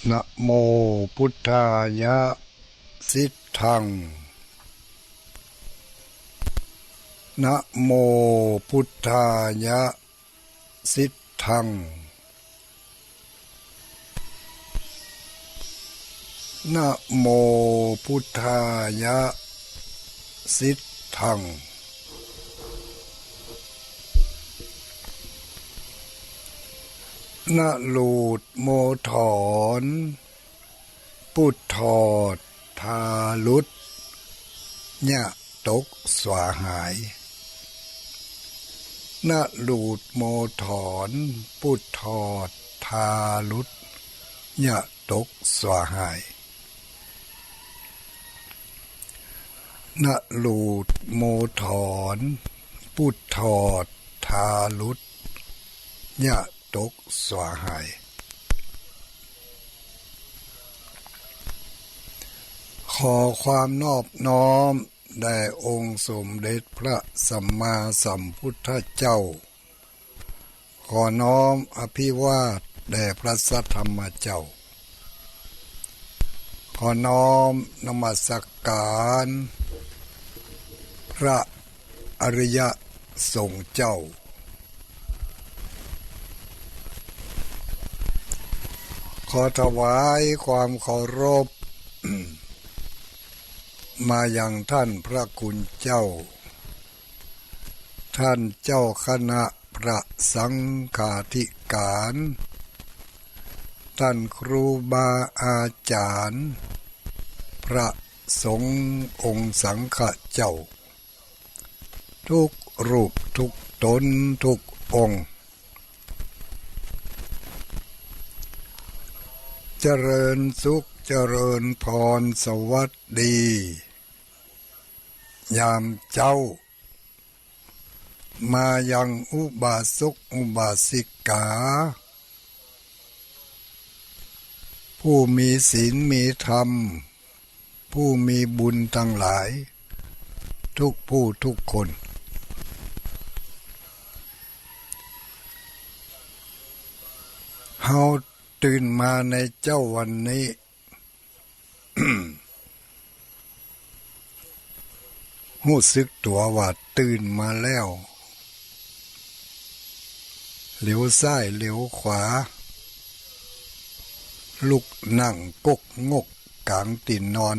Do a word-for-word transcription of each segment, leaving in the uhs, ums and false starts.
นะโมพุทธายะ สิทธัง นะโมพุทธายะ สิทธัง นะโมพุทธายะ สิทธัง นะหลูดโมถอน ปุดถอด ทารุต เยียะตก สวาหาย นะหลูดโมถอน ปุดถอด ทารุต เยียะตก สวาหาย นะหลูดโมถอน ปุดถอด ทารุต เยียะตก สวาหาย ขอความนอบน้อมแด่องค์สมเด็จพระสัมมาสัมพุทธเจ้า ขอน้อมอภิวาทแด่พระสัทธรรมเจ้า ขอน้อมนมัสการพระอริยสงฆ์เจ้า ขอถวายความเคารพ มายังท่านพระคุณเจ้า ท่านเจ้าคณะพระสังฆาธิการ ท่านครูบาอาจารย์ พระสงฆ์องค์สังฆะเจ้า ทุกรูปทุกตนทุกองค์ เจริญสุขเจริญพรสวัสดี ยามเจ๊า มายังอุบาสกอุบาสิกา ผู้มีศีลมีธรรม ผู้มีบุญตังหลาย ทุกผู้ทุกคน เฮาตื่นมาในเจ๊าวันนี้ ฮู้สึกตั๋วว่าตื่นมาแล้ว เหลียวซ้ายเหลียวขวา ลุกนั่งก๊กงกก๋างตี๋นนอน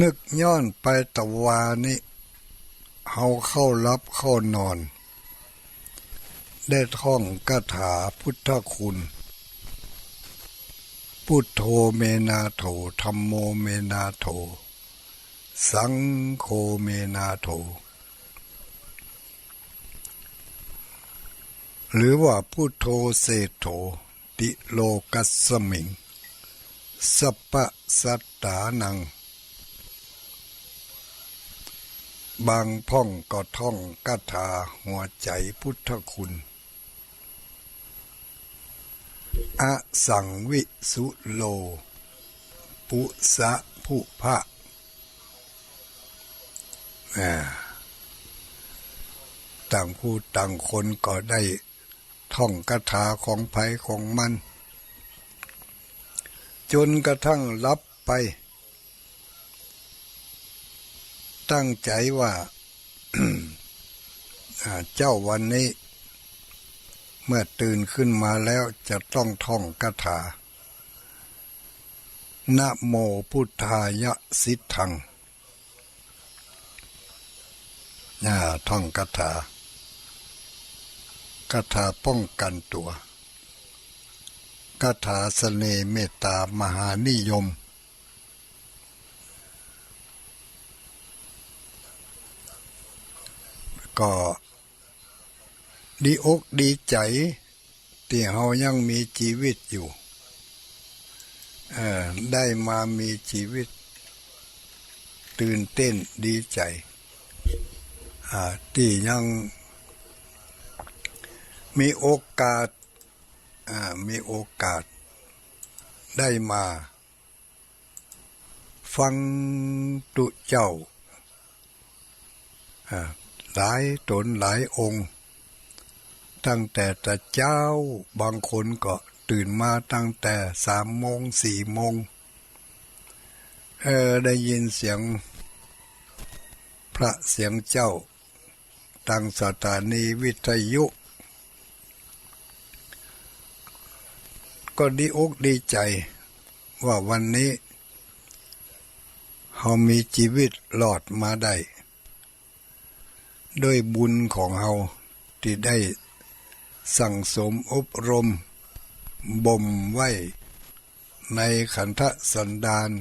นึกย้อนไปตะวานี้ เฮาเข้าหลับเข้านอน ได้ท่องคาถาพุทธคุณ พุทโธเมนาโถ ธัมโมเมนาโถ สังโฆเมนาโถ หรือว่าพุทโธเศรษโถ ติโลกัสสมิง สัพพะสัตตานัง บางพ่องก็ท่องคาถาหัวใจ๋พุทธคุณ อสังวิสุโล ปุสะภุพะ อ่า ต่างผู้ต่างคนก็ได้ท่องคาถาของใผของมัน จ๋นกระทั่งหลับไป ตั้งใจ๋ว่า อ่า เจ๊าวันนี้ เมื่อตื่นขึ้นมาแล้วจะต้องท่องคาถา นะโมพุทธายะ สิทธัง อ่า ท่องคาถา คาถาป้องกันตั๋ว คาถาเสน่ห์เมตตามหานิยม ก็ดีอกดีใจ๋ ตี้เฮายังมีจีวิตอยู่ เอ่อ ได้มามีจีวิต ตื่นเต้นดีใจ๋ อ่า ตี้ยังมีโอกาส อ่า มีโอกาสได้มา ฟังตุ๊เจ้า อ่า หลายต๋นหลายองค์ ตั้งแต่ตะเจ๊า บางคนก็ตื่นมาตั้งแต่สามโมง สี่โมง เอ่อ ได้ยินเสียงพระเสียงเจ้าตางสถานีวิทยุ ก็ดีอกดีใจ๋ว่าวันนี้เฮามีจีวิตรอดมาได้ ด้วยบุญของเฮาตี้ได้สั่งสมอบรมบ่มไว้ในขันธสันดาน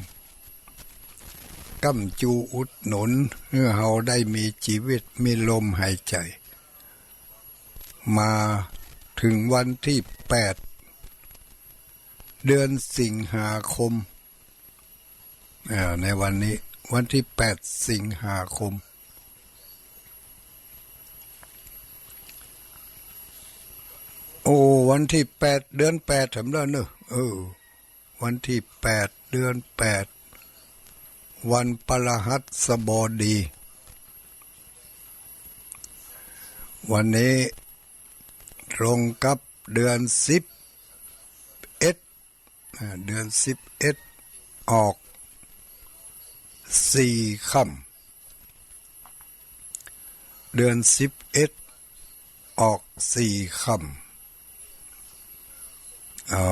ก้ำจูอุดหนุนหื้อเฮาได้มีจีวิตร มีลมหายใจ๋ มาเถิงวันตี้แปด เดือนสิงหาคม อ่า ในวันนี้วันตี้แปดสิงหาคม โอ้ วันตี้แปด เดือนแปดแถมแล้วเนอะ เออ วันตี้แปด เดือนแปด วันพฤหัสบดี วันนี้ตรงกับเดือนสิบเอ็ด อ่า เดือนสิบเอ็ดออกสี่ค่ำ เดือนสิบเอ็ดออกสี่ค่ำ เอา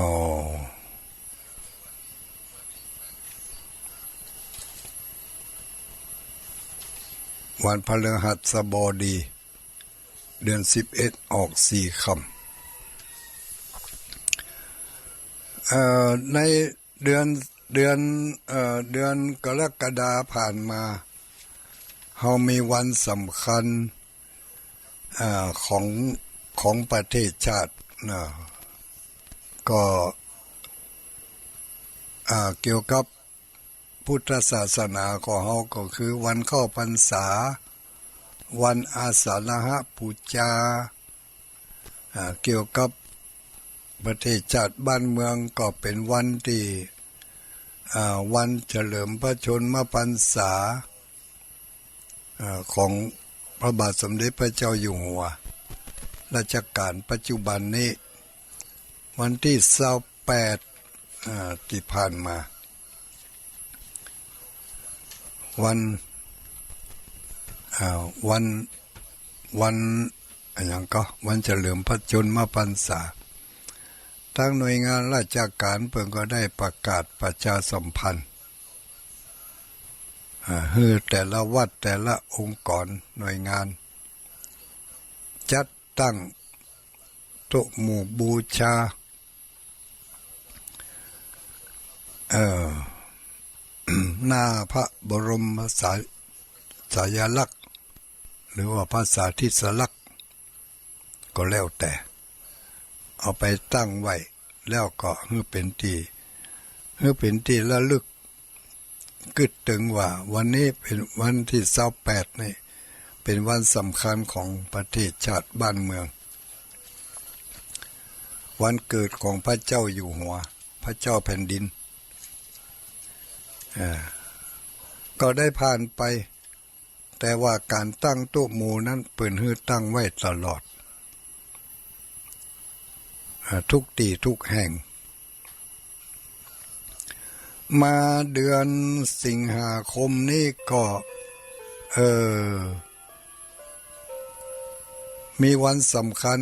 วันพฤหัสบดี เดือนสิบเอ็ดออกสี่ค่ำ เอ่อ ในเดือน เดือน เอ่อ เดือนกรกฎาผ่านมา เฮามีวันสำคัญ เอ่อ ของ ของประเทศชาตินะ ก็ อ่า เกี่ยวกับ พุทธศาสนาของเฮาก็คือวันเข้าพรรษา วันอาสาฬหบูชา อ่า เกี่ยวกับประเทศชาติบ้านเมืองก็เป๋นวันตี้ อ่า วันเฉลิมพระชนมพรรษา อ่า ของพระบาทสมเด็จพระเจ้าอยู่หัว รัชกาลปัจจุบันนี้ วันตี้ซาวแปด อ่า ตี้ผ่านมา วัน อ่า วัน วัน อะหยังก็ วันเฉลิมพระชนมพรรษา ตางหน่วยงานราชการเปิ้นก็ได้ประกาศประชาสัมพันธ์ อ่า หื้อแต่ละวัดแต่ละองค์กรหน่วยงาน จัดตั้งโต๊ะหมู่บูชา เอ่อ หน้าพระบรมสา สายลักษณ์ หรือว่าพระสาธิสลักษณ์ ก็แล้วแต่ เอาไปตั้งไว้ แล้วก็หื้อเป๋นตี้ หื้อเป๋นตี้ระลึก กึ๊ดเถิงว่าวันนี้เป๋นวันตี้ซาวแปดนี่ เป๋นวันสำคัญของประเทศชาติบ้านเมือง วันเกิดของพระเจ้าอยู่หัว พระเจ้าแผ่นดิน เอ่อ ก็ได้ผ่านไป แต่ว่าก๋านตั้งโต๊ะหมู่นั้นเปิ้นหื้อตั้งไว้ตลอด อ่า ทุกตี้ทุกแห่ง มาเดือนสิงหาคมนี้ก็ เอ่อ มีวันสำคัญ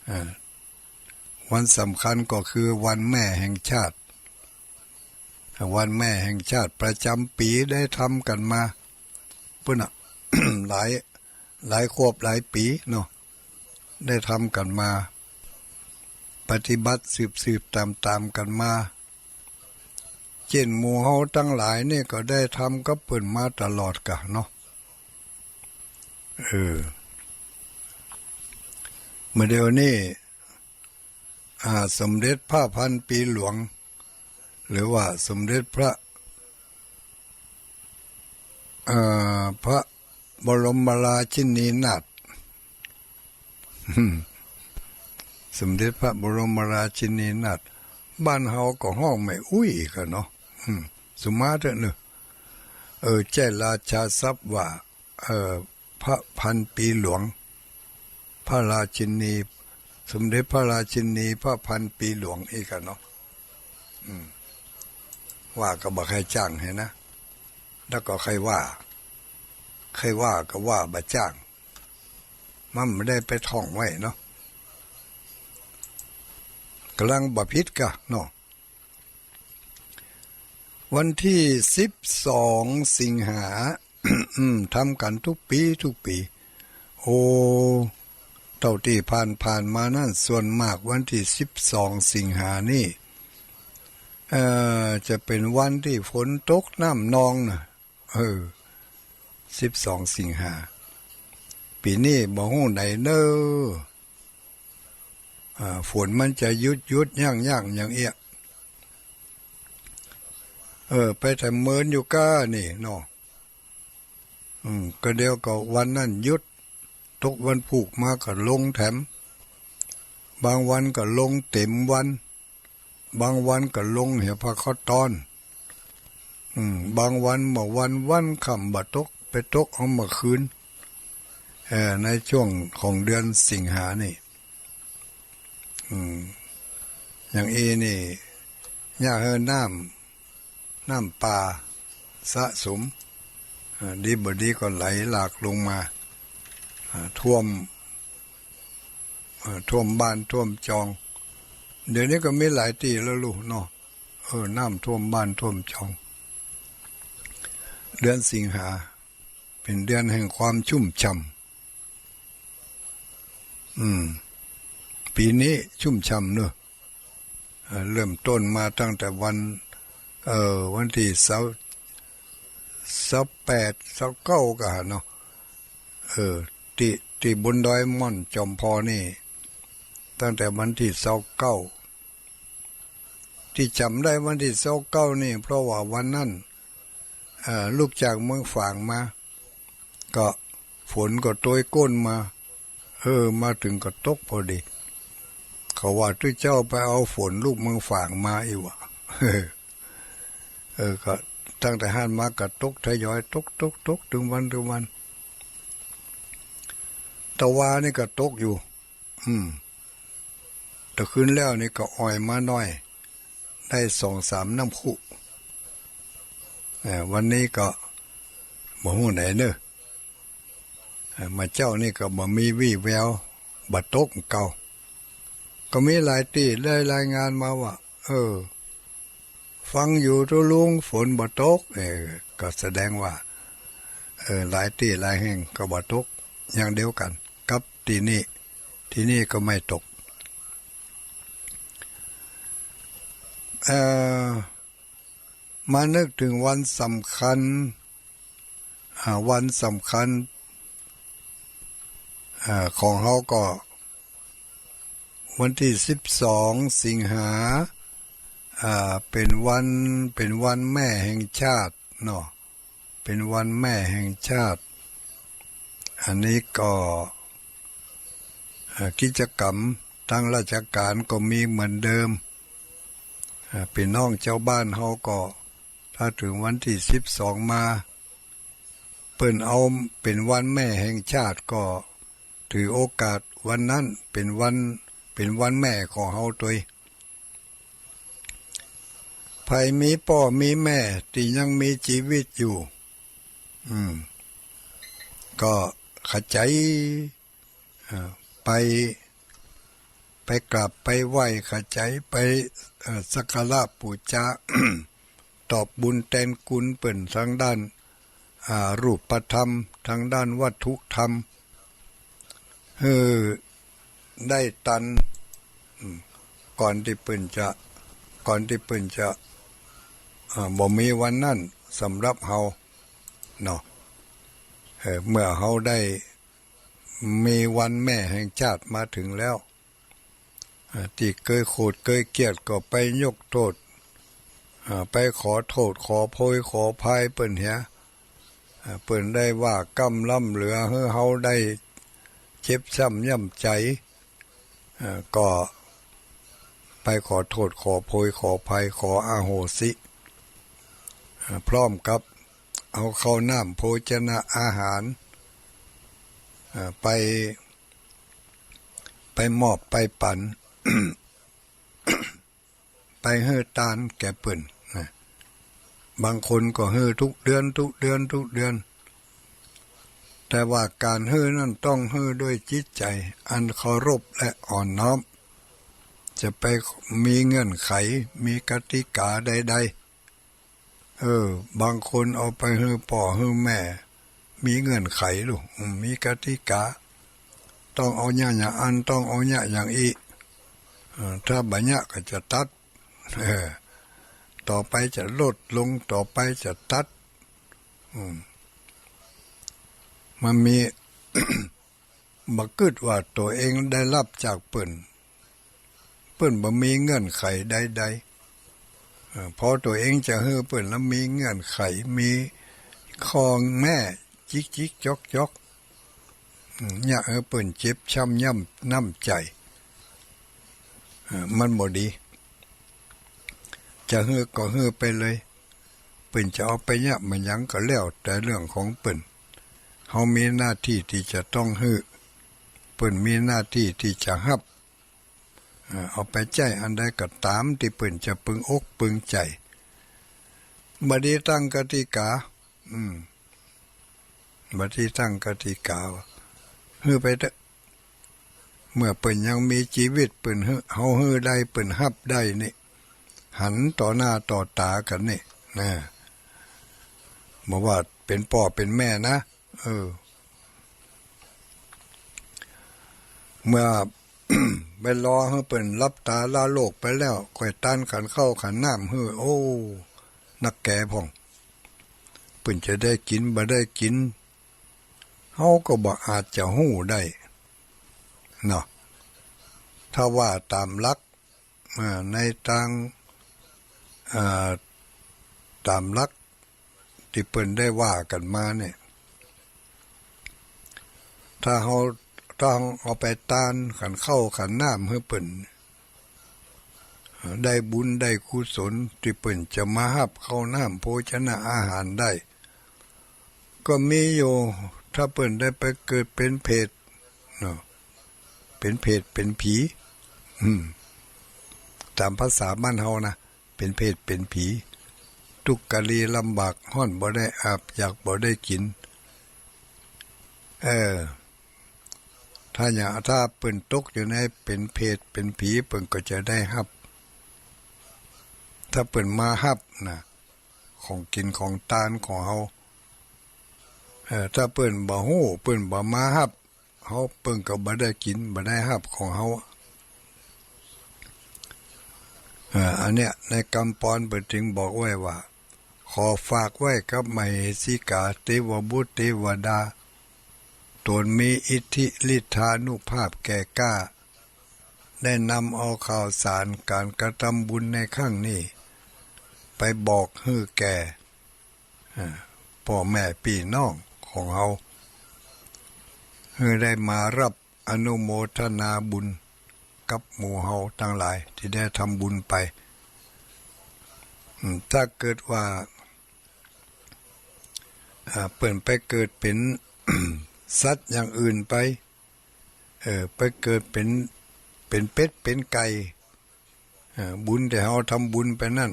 อ่า วันสำคัญก็คือวันแม่แห่งชาติ วันแม่แห่งชาติประจ๋ำปี๋ได้ทำกั๋นมา ปุ้นน่ะ หลาย หลายขวบหลายปี๋เนาะ ได้ทำกั๋นมา ปฏิบัติสืบๆ ต๋ามๆ กั๋นมา เจ้นหมู่เฮาตังหลายนี่ก็ได้ทำกับเปิ้นมาตลอดกะเนาะ เออ เมื่อเดี๋ยวนี้ อ่า สมเด็จพระพันปีหลวง หรือว่าสมเด็จพระ เอ่อ พระบรมราชินีนาถ สมเด็จพระบรมราชินีนาถ บ้านเฮาก็ฮ้องแม่อุ๊ยกั๋นเนาะ อืม สุมาเต๊อะเนอะ เออ ใจ๊ราชาศัพท์ว่า เอ่อ พระพันปีหลวง พระราชินี สมเด็จพระราชินีพระพันปีหลวงอี้กั๋นเนาะ อืม ว่าก็บ่ใค่จ้างหื้อนะ แล้วก็ใค่ว่า ใค่ว่าก็ว่าบ่จ้าง มันบ่ได้ไปท่องไว้เนาะ ก๋ำลังบ่ผิดก่าเนาะ วันตี้สิบสองสิงหา อืม ทำกั๋นกู้ปี๋กู้ปี๋ โอ้ เต้าตี้ผ่านๆ มานั้น ส่วนมากวันตี้สิบสองสิงหานี่ เอ่อ จะเป๋นวันตี้ฝนตกน้ำนองนะ เออ สิบสองสิงหา ปี๋นี้บ่ฮู้ไหนเน่อ อ่า ฝนมันจะหยุดๆ ยั้งๆ อย่างเอี้ย เออ ไปแถมเมินอยู่ก้านี่เนาะ อืม ก็เดี๋ยวก็วันนั้นหยุด ตกวันพูกมาก็ลงแถม บางวันก็ลงเต็มวัน บางวันก็ลงเหียพาเข้าตอน อืม บางวันเมื่อวัน วันค่ำบ่ตก ไปตกเอาเมื่อคืน เอ่อ ในช่วงของเดือนสิงหานี่ อืม อย่างอี้นี่ อย่าหื้อน้ำ น้ำป่าสะสม อ่า ดีบ่ดีก็ไหลหลากลงมา อ่า ท่วม อ่า ท่วมบ้านท่วมจอง เดี๋ยวนี้ก็มีหลายตี้แล้วลูกเนาะ เออ น้ำท่วมบ้านท่วมจอง เดือนสิงหา เป๋นเดือนแห่งความชุ่มฉ่ำ อืม ปี๋นี้ชุ่มฉ่ำเนอะ เอ่อ เริ่มต้นมาตั้งแต่วัน เอ่อ วันตี้ซาว ซาวแปด ซาวเก้าก่าเนาะ เออ ตี้ ตี้บนดอยม่อนจอมพอนี่ ตั้งแต่วันตี้ซาวเก้า ตี้จ๋ำได้วันตี้ซาวเก้านี่ เพราะว่าวันนั้น เอ่อ ลูกจากเมืองฝางมา ก็ฝนก็โตยก้นมา เออ มาเถิงก็ตกพอดี เขาว่าตุ๊เจ้าไปเอาฝนลูกเมืองฝางมาอี้หว่า เออ ก็ตั้งแต่หั้นมาก็ตกทยอยตก ตก ตก เถิงวัน เถิงวัน ตะวานี่ก็ตกอยู่ อืม ตะคืนแล้วนี่ก็อ่อยมาหน้อย ได้สองสามน้ำคุ เอ่อ วันนี้ก็บ่ฮู้ไหนเน่อ เอ่อ มาเจ๊านี่ก็บ่มีวี่แวว บ่ตกเก่า ก็มีหลายตี้ได้รายงานมาว่า เออ ฟังอยู่ตุ๊ลุง ฝนบ่ตก เออ ก็แสดงว่า เออ หลายตี้หลายแห่งก็บ่ตก อย่างเดียวกั๋นกับตี้นี่ ตี้นี่ก็ไม่ตก เอ่อ มานึกเถิงวันสำคัญ อ่า วันสำคัญ อ่า ของเฮาก็ วันตี้สิบสองสิงหา อ่า เป๋นวัน เป๋นวันแม่แห่งชาติเนาะ เป๋นวันแม่แห่งชาติ อันนี้ก็ อ่า กิจกรรมตางราชก๋านก็มีเหมือนเดิม อ่า ปี้น้องจาวบ้านเฮาก็ ถ้าเถิงวันตี้สิบสองมา เปิ้นเอาเป๋นวันแม่แห่งชาติ ก็ถือโอกาสวันนั้นเป๋นวัน เป๋นวันแม่ของเฮาตวย ใผมีป้อมีแม่ตี้ยังมีจีวิตอยู่ อืม ก็ขะใจ๋ เอ่อ ไป ไปกราบไปไหว้ขะใจ๋ ไป เอ่อ สักการะปู๋จา ตอบบุญแตนกุณเปิ้นตางด้าน อ่า รูปธรรม ตางด้านวัตถุธรรม หื้อได้ตัน อืม ก่อนตี้เปิ้นจะ ก่อนตี้เปิ้นจะ อ่า บ่มีวันนั้นสำหรับเฮาเนาะ เอ่อ เมื่อเฮาได้ มีวันแม่แห่งชาติมาเถิงแล้ว อ่า ตี้เกยโขดเกยเคียดก็ไปยกโต้ษ อ่า ไปขอโต้ษขอโพยขออภัยเปิ้นเหีย อ่า เปิ้นได้ว่ากล้ำล้ำเหลือหื้อเฮาได้เจ็บช้ำย่ำใจ๋ อ่า ก็ไปขอโต้ษขอโพยขออภัยขออโหสิ อ่า พร้อมกับเอาข้าวน้ำโภชนะอาหาร อ่า ไป ไปมอบไปปั๋น ไปหื้อตานแก่เปิ้นนะ บางคนก็หื้อทุกเดือน ทุกเดือน ทุกเดือน แต่ว่าก๋านหื้อนั้นต้องหื้อด้วยจิตใจ๋อันเคารพและอ่อนน้อม จะไปมีเงื่อนไข มีกติกาใดๆ เออ บางคนเอาไปหื้อป้อหื้อแม่ มีเงื่อนไขลูก อืม มีกติกา ต้องเอาเยียะอย่างอั้น ต้องเอาเยียะอย่างอี้ เออ ถ้าบ่เยียะก็จะตัด เออ ต่อไปจะลดลง ต่อไปจะตัด อืม มันมี บ่กึ๊ดว่าตั๋วเองได้ฮับจากเปิ้น เปิ้นบ่มีเงื่อนไขใดๆ เออ พอตั๋วเองจะหื้อเปิ้นแล้วมีเงื่อนไข มีข้อแม้จิกๆ จ๊อกๆ อืม เยียะหื้อเปิ้นเจ็บช้ำย้ำน้ำใจ๋ เออ มันบ่ดี จะหื้อก็หื้อไปเลย เปิ้นจะเอาไปเยียะมาหยังก็แล้วแต่เรื่องของเปิ้น เฮามีหน้าตี้ตี้จะต้องหื้อ เปิ้นมีหน้าตี้ตี้จะฮับ เอ่อ เอาไปใจ๊อันใดก็ต๋ามตี้เปิ้นจะปึงอกปึงใจ๋ บ่ดีตั้งกติกา อืม บ่ดีตั้งกติกา หื้อไปเต๊อะ เมื่อเปิ้นยังมีจีวิต เปิ้นหื้อ เฮาหื้อได้ เปิ้นฮับได้นี่ หันต่อหน้าต่อต๋ากั๋นนี่นะ บ่ว่าเป๋นป้อเป๋นแม่นะ เออ เมื่อ ไปรอหื้อเปิ้นหลับต๋าละโลกไปแล้ว ค่อยตานขันข้าวขันน้ำหื้อ โอ้ นักแก่พ่อง เปิ้นจะได้กิ๋นบ่ได้กิ๋น เฮาก็บ่อาจจะฮู้ได้เนาะ ถ้าว่าต๋ามหลัก อ่า ในตาง อ่า ต๋ามหลักตี้เปิ้นได้ว่ากั๋นมาเนี่ย ถ้าเฮา ถ้าเฮาเอาไปตานขันข้าวขันน้ำหื้อเปิ้น ได้บุญได้กุศลตี้เปิ้นจะมาฮับข้าวน้ำโภชนะอาหารได้ ก็มีอยู่ ถ้าเปิ้นได้ไปเกิดเป๋นเปรตเนาะ เป๋นเปรตเป๋นผี อืม ต๋ามภาษาบ้านเฮานะ เป๋นเปรตเป๋นผี ตุ๊กข์กะลีลำบาก ฮ้อนบ่ได้อาบ อยากบ่ได้กิ๋น เออ ถ้าอย่าง ถ้าเปิ้นตกอยู่ในเป๋นเปรตเป๋นผี เปิ้นก็จะได้ฮับ ถ้าเปิ้นมาฮับนะ ของกิ๋นของตานของเฮา เออ ถ้าเปิ้นบ่ฮู้ เปิ้นบ่มาฮับเฮา เปิ้นก็บ่ได้กิ๋น บ่ได้ฮับของเฮา เออ อันเนี้ยในกำปอนเปิ้นจึงบอกไว้ว่า ขอฝากไว้กับมเหสีกา เตวบุตรเตวดา ต๋นมีอิทธิฤทธานุภาพแก่กล้า ได้นำเอาข่าวสารก๋านกระทำบุญในครั้งนี้ ไปบอกหื้อแก่ อ่า ป้อแม่ปี้น้องของเฮา หื้อได้มาฮับอนุโมทนาบุญกับหมู่เฮาตังหลายตี้ได้ทำบุญไป อืม ถ้าเกิดว่า อ่า เปิ้นไปเกิดเป๋น สัตว์อย่างอื่นไป เออ ไปเกิดเป๋น เป๋นเป็ดเป๋นไก่ เออ บุญตี้เฮาทำบุญไปนั้น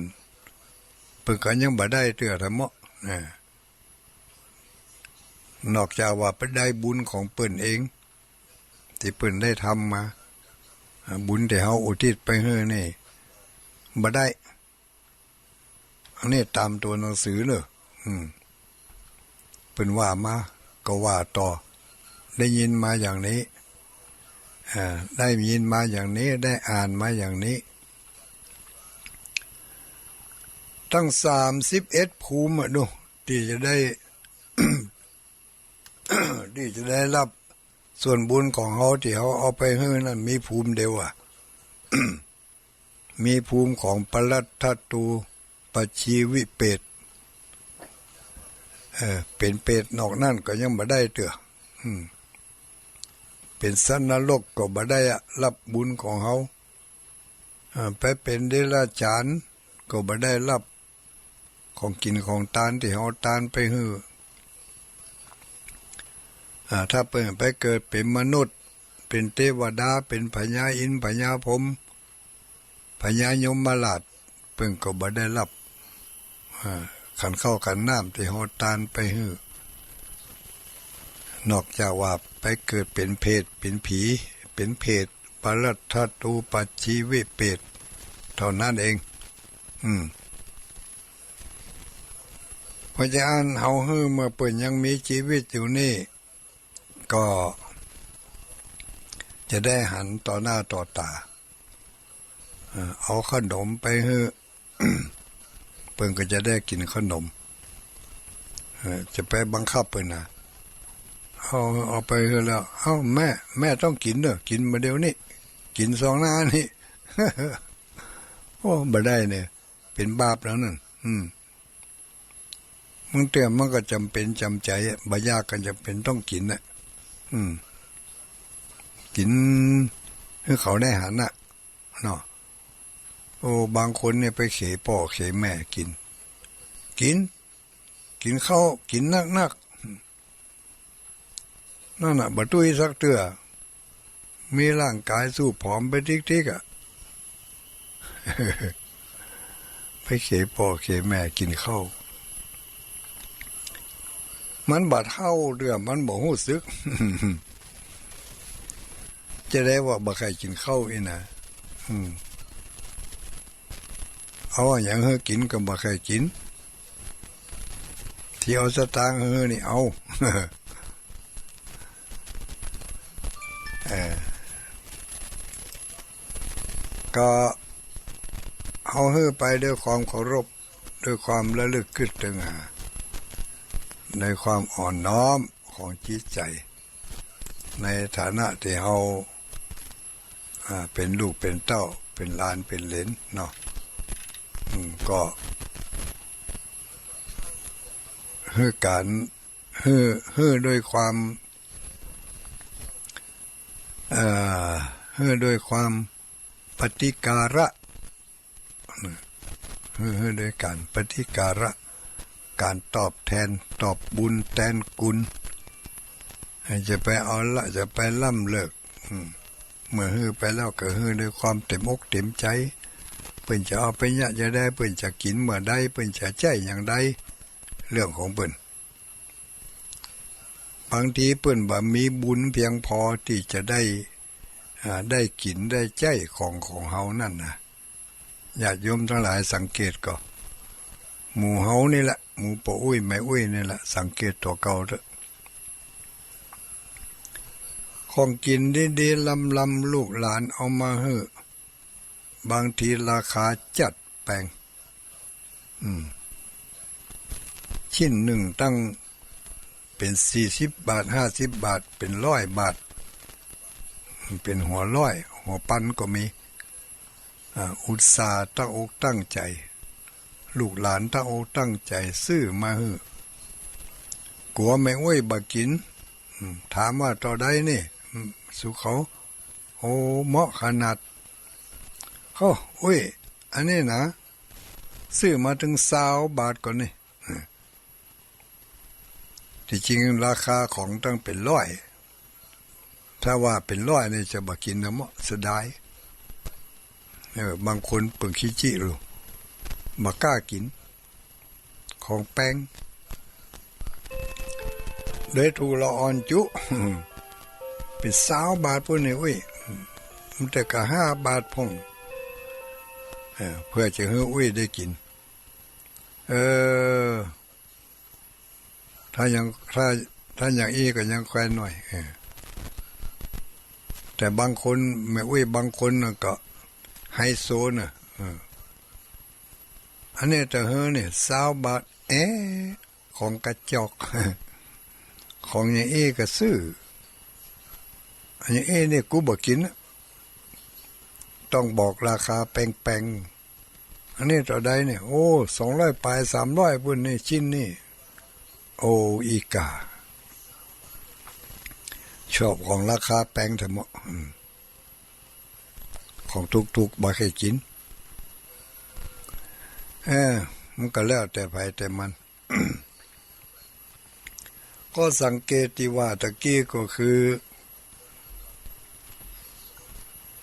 เปิ้นก็ยังบ่ได้เตื้อเถาะเนาะ เออ นอกจากว่าไปได้บุญของเปิ้นเอง ตี้เปิ้นได้ทำมา อ่า บุญตี้เฮาอุทิศไปหื้อนี่ บ่ได้ อันนี้ต๋ามตั๋วหนังสือเนาะ อืม เปิ้นว่ามา ก็ว่าต่อ ได้ยินมาอย่างนี้ อ่า ได้ยินมาอย่างนี้ ได้อ่านมาอย่างนี้ ตั้งสามสิบเอ็ดภูมิอะดู ตี้จะได้ ตี้จะได้ฮับส่วนบุญของเฮาตี้เฮาเอาไปหื้อนั้น มีภูมิเดียวอะ มีภูมิของปรัตถตูปชีวิเปรต เออ เป๋นเปรต นอกนั้นก็ยังบ่ได้เตื้อ อืม เป๋นสัตว์นรกก็บ่ได้อะ ฮับบุญของเฮา เออ ไปเป๋นเดรัจฉานก็บ่ได้ฮับของกิ๋นของตานตี้เฮาตานไปหื้อ อ่า ถ้าเปิ้นไปเกิดเป๋นมนุษย์ ป๋นเตวดา ป๋นพญาอินทร์ พญาพรหม พญายมราช เปิ้นก็บ่ได้ฮับ อ่า ขันข้าวขันน้ำตี้เฮาตานไปหื้อ นอกจากว่าไปเกิดเป๋นเปรต เป๋นผี เป๋นเปรต ปรัตถตูปชีวิเปรต เท่านั้นเอง อืม เพราะฉะนั้นเฮาหื้อเมื่อเปิ้นยังมีจีวิตอยู่นี่ ก็จะได้หันต่อหน้าต่อต๋า เอ่อ เอาขนมไปหื้อ เปิ้นก็จะได้กิ๋นขนม เอ่อ จะไปบังคับเปิ้นนะ เอา เอาไปหื้อแล้ว เอ้า แม่ แม่ต้องกิ๋นเน่อ กิ๋นบ่าเดี่ยวนี้ กิ๋นซองหน้านี่ โอ้ บ่ได้เนี่ย เป๋นบาปแล้วนั่น อืม บางเตื้อมันก็จ๋ำเป๋นจ๋ำใจ๋อะ บ่อยากก็จ๋ำเป๋นต้องกิ๋นน่ะ อืม กิ๋นหื้อเขาได้หันน่ะ เนาะ โอ้ บางคนเนี่ยไปเขป้อเขแม่กิ๋น กิ๋น กิ๋นข้าว กิ๋นนักๆ นั่นน่ะ บ่ตุ้ยสักเตื้อ มีร่างก๋ายสู้ผอมไปติ๊กๆ อะ ไปเขป้อเขแม่กิ๋นข้าว มันบ่เฒ่าเตื้อ มันบ่ฮู้สึก จะได้ว่าบ่ใค่กิ๋นข้าวอี้นะ อืม เอาอะหยังหื้อกิ๋นก็บ่ใค่กิ๋น ตี้เอาสตางค์หื้อนี่เอา เออ ก็เฮาหื้อไปด้วยความเคารพ ด้วยความระลึกกึ๊ดเถิงหา ในความอ่อนน้อมของจิตใจ๋ ในฐานะตี้เฮา อ่า เป๋นลูกเป๋นเต้า เป๋นหลานเป๋นเหลนเนาะ อืม ก็หื้อก๋าน หื้อ หื้อด้วยความ เอ่อ หื้อด้วยความปฏิการะ หื้อ หื้อด้วยก๋านปฏิการะ ก๋านตอบแตน ตอบบุญแตนคุณ จะไปเอาละ จะไปล้ำเลิก อืม เมื่อหื้อไปแล้วก็หื้อด้วยความเต๋มอกเต๋มใจ๋ เปิ้นจะเอาไปเยียะจะใด เปิ้นจะกิ๋นเมื่อใด เปิ้นจะใจ๊อย่างใด เรื่องของเปิ้น บางทีเปิ้นบ่มีบุญเพียงพอตี้จะได้ อ่า ได้กิ๋นได้ใจ๊ของของเฮานั่นนะ ญาติโยมตังหลายสังเกตก่อ หมู่เฮานี่แหละ หมู่ป้ออุ๊ยแม่อุ๊ยนี่แหละ สังเกตตั๋วเก่าเต๊อะ ของกิ๋นดีๆ ลำๆ ลูกหลานเอามาหื้อ บางทีราคาจัดแปง อืม ชิ้นนึ่งตั้งเป๋นสี่สิบบาท ห้าสิบบาท เป๋นร้อยบาท เป๋นหัวร้อย หัวปันก็มี อ่า อุตส่าห์ตั้งอกตั้งใจ๋ ลูกหลานตั้งอกตั้งใจ๋ซื้อมาหื้อ กั๋วแม่อุ๊ยบ่กิ๋น อืม ถามว่าเต้าใดนี่ อืม สุเขา โอ้ เหมาะขนาด โอ้ อุ๊ย อันนี้นะ ซื้อมาตึงซาวบาทก่อนี่ ตี้จริงราคาของตั้งเป๋นร้อย ถ้าว่าเป๋นร้อยนี่จะบ่กิ๋นนะเมาะ เสียดาย เออ บางคนเปิ้นขี้จี้ลู บ่กล้ากิ๋น ของแปง เลยถูกละอ่อนจุ เป๋นซาวบาทปู้นนี่อุ๊ย มันแต่กะห้าบาทพ่อง เออ เปื้อจะหื้ออุ๊ยได้กิ๋น เออ ถ้าอย่าง ถ้า ถ้าอย่างอี้ก็ยังแควนหน่อย เออ แต่บางคน แม่อุ๊ยบางคนน่ะก็ไฮโซน่ะ เออ อันนี้ตะเฮอเนี่ย ซาวบาท เอ๊ะ ของกระจอก ของอย่างอี้ก็ซื้อ อันอย่างอี้เนี่ยกูบ่กิ๋นน่ะ ต้องบอกราคาแปงๆ อันนี้เต้าใดเนี่ย โอ้ สองร้อยปลาย สามร้อยปู้นนี่ ชิ้นนี่ โอ้ อีกา ชอบของราคาแปงแท้เมาะ อืม ของถูกๆ บ่ใค่กิ๋น เออ มันก็แล้วแต่ใผแต่มัน ก็สังเกตตี้ว่าตะกี้ก็คือ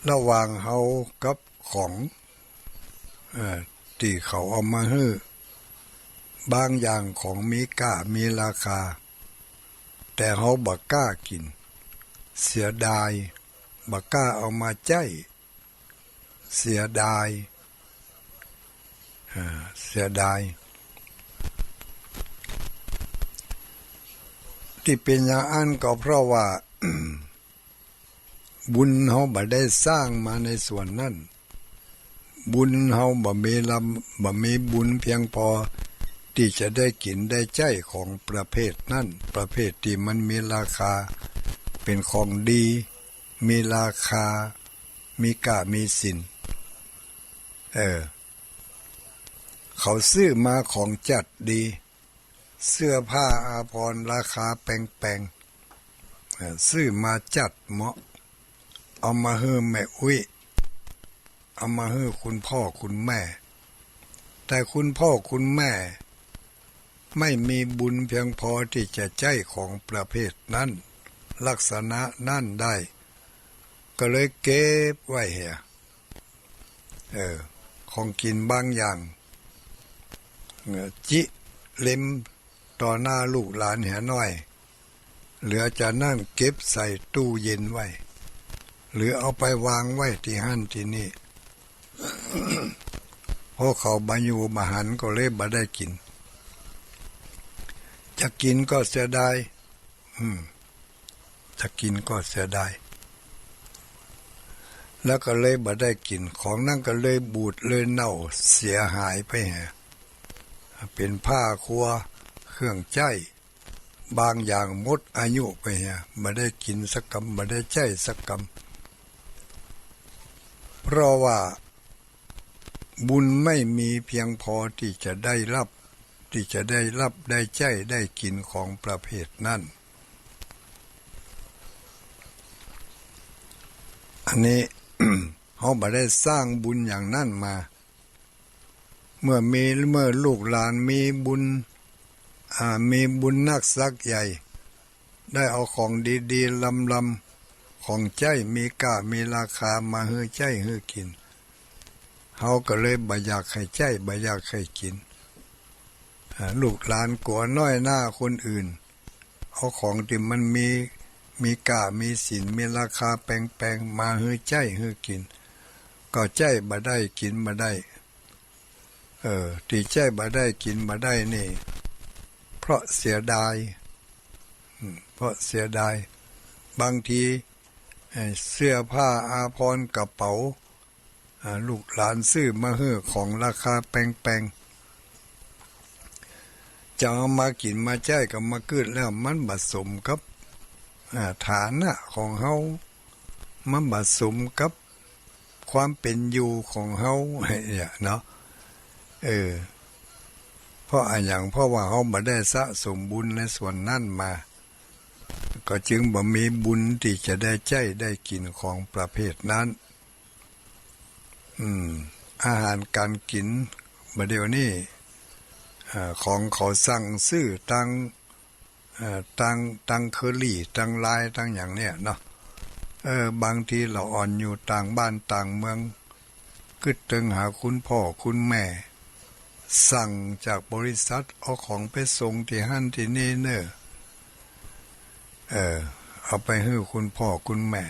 ระหว่างเฮากับของ เอ่อ ตี้เขาเอามาหื้อ บางอย่างของมีก้ามีราคา แต่เฮาบ่ก้ากิ๋น เสียดาย บ่ก้าเอามาใจ๊ เสียดาย อ่า เสียดาย ตี้เป๋นอย่างอั้นก็เพราะว่า บุญเฮาบ่ได้สร้างมาในส่วนนั้น บุญเฮาบ่มีลำ บ่มีบุญเพียงพอตี้จะได้กิ๋นได้ใจ๊ของประเภทนั้น ประเภทตี้มันมีราคา เป๋นของดี มีราคา มีก้ามีสิน เออ เขาซื้อมาของจัดดี เสื้อผ้าอาภรณ์ราคาแปงๆ เอ่อ ซื้อมาจัดเหมาะ เอามาหื้อแม่อุ๊ย เอามาหื้อคุณพ่อคุณแม่ แต่คุณพ่อคุณแม่ ไม่มีบุญเพียงพอตี้จะใจ๊ของประเภทนั้น ลักษณะนั้นได้ ก็เลยเก็บไว้เหีย เออ ของกิ๋นบางอย่าง เออ จิเล็มต่อหน้าลูกหลานเหียน้อย เหลือจากนั้นเก็บใส่ตู้เย็นไว้ หรือเอาไปวางไว้ตี้หั้นตี้นี่ พอเขาบ่อยู่บ่หันก็เลยบ่ได้กิ๋น จะกิ๋นก็เสียดาย อืม จะกิ๋นก็เสียดาย แล้วก็เลยบ่ได้กิ๋น ของนั้นก็เลยบูดเลยเน่าเสียหายไปเหีย เป๋นผ้าครัว เครื่องใจ๊ บางอย่างหมดอายุไปเหีย บ่ได้กิ๋นสักกำ บ่ได้ใจ๊สักกำ เพราะว่าบุญไม่มีเพียงพอตี้จะได้รับ ตี้จะได้รับได้ใจ๊ได้กิ๋นของประเภทนั้น อันนี้ เฮาบ่ได้สร้างบุญอย่างนั้นมา เมื่อมี เมื่อลูกหลานมีบุญ อ่า มีบุญนักสักใหญ่ ได้เอาของดีๆ ลำๆ ของใจ๊มีก้ามีราคามาหื้อใจ๊หื้อกิ๋น เฮาก็เลยบ่อยากหื้อใจ๊ บ่อยากหื้อกิ๋น อ่า ลูกหลานกั๋วน้อยหน้าคนอื่น เอาของตี้มันมี มีก้ามีสิน มีราคาแปงๆ มาหื้อใจ๊หื้อกิ๋น ก็ใจ๊บ่ได้ กิ๋นบ่ได้ เออ ตี้ใจ๊บ่ได้กิ๋นบ่ได้นี่ เพราะเสียดาย อืม เพราะเสียดาย บางที เอ่อ เสื้อผ้าอาภรณ์กระเป๋า อ่า ลูกหลานซื้อมาหื้อของราคาแปงๆ จะเอามากิ๋นมาใจ๊ก็มากึ๊ดแล้ว มันบ่สมกับ อ่า ฐานะของเฮา มันบ่สมกับความเป๋นอยู่ของเฮา เนี่ยเนาะ เออ เพราะอะหยัง เพราะว่าเฮาบ่ได้สะสมบุญในส่วนนั้นมา ก็จึงบ่มีบุญตี้จะได้ใจ๊ได้กิ๋นของประเภทนั้น อืม อาหารก๋านกิ๋น บ่าเดี่ยวนี้ อ่า ของเขาสั่งซื้อตาง เอ่อ ตาง ตางเคอรี่ ตางไลน์ ตางอย่างเนี่ยเนาะ เออ บางทีเฮาอ่อนอยู่ต่างบ้านต่างเมือง กึ๊ดเติงหาคุณพ่อคุณแม่ สั่งจากบริษัท เอาของไปส่งตี้หั้นตี้นี่เน่อ เออ เอาไปหื้อคุณพ่อคุณแม่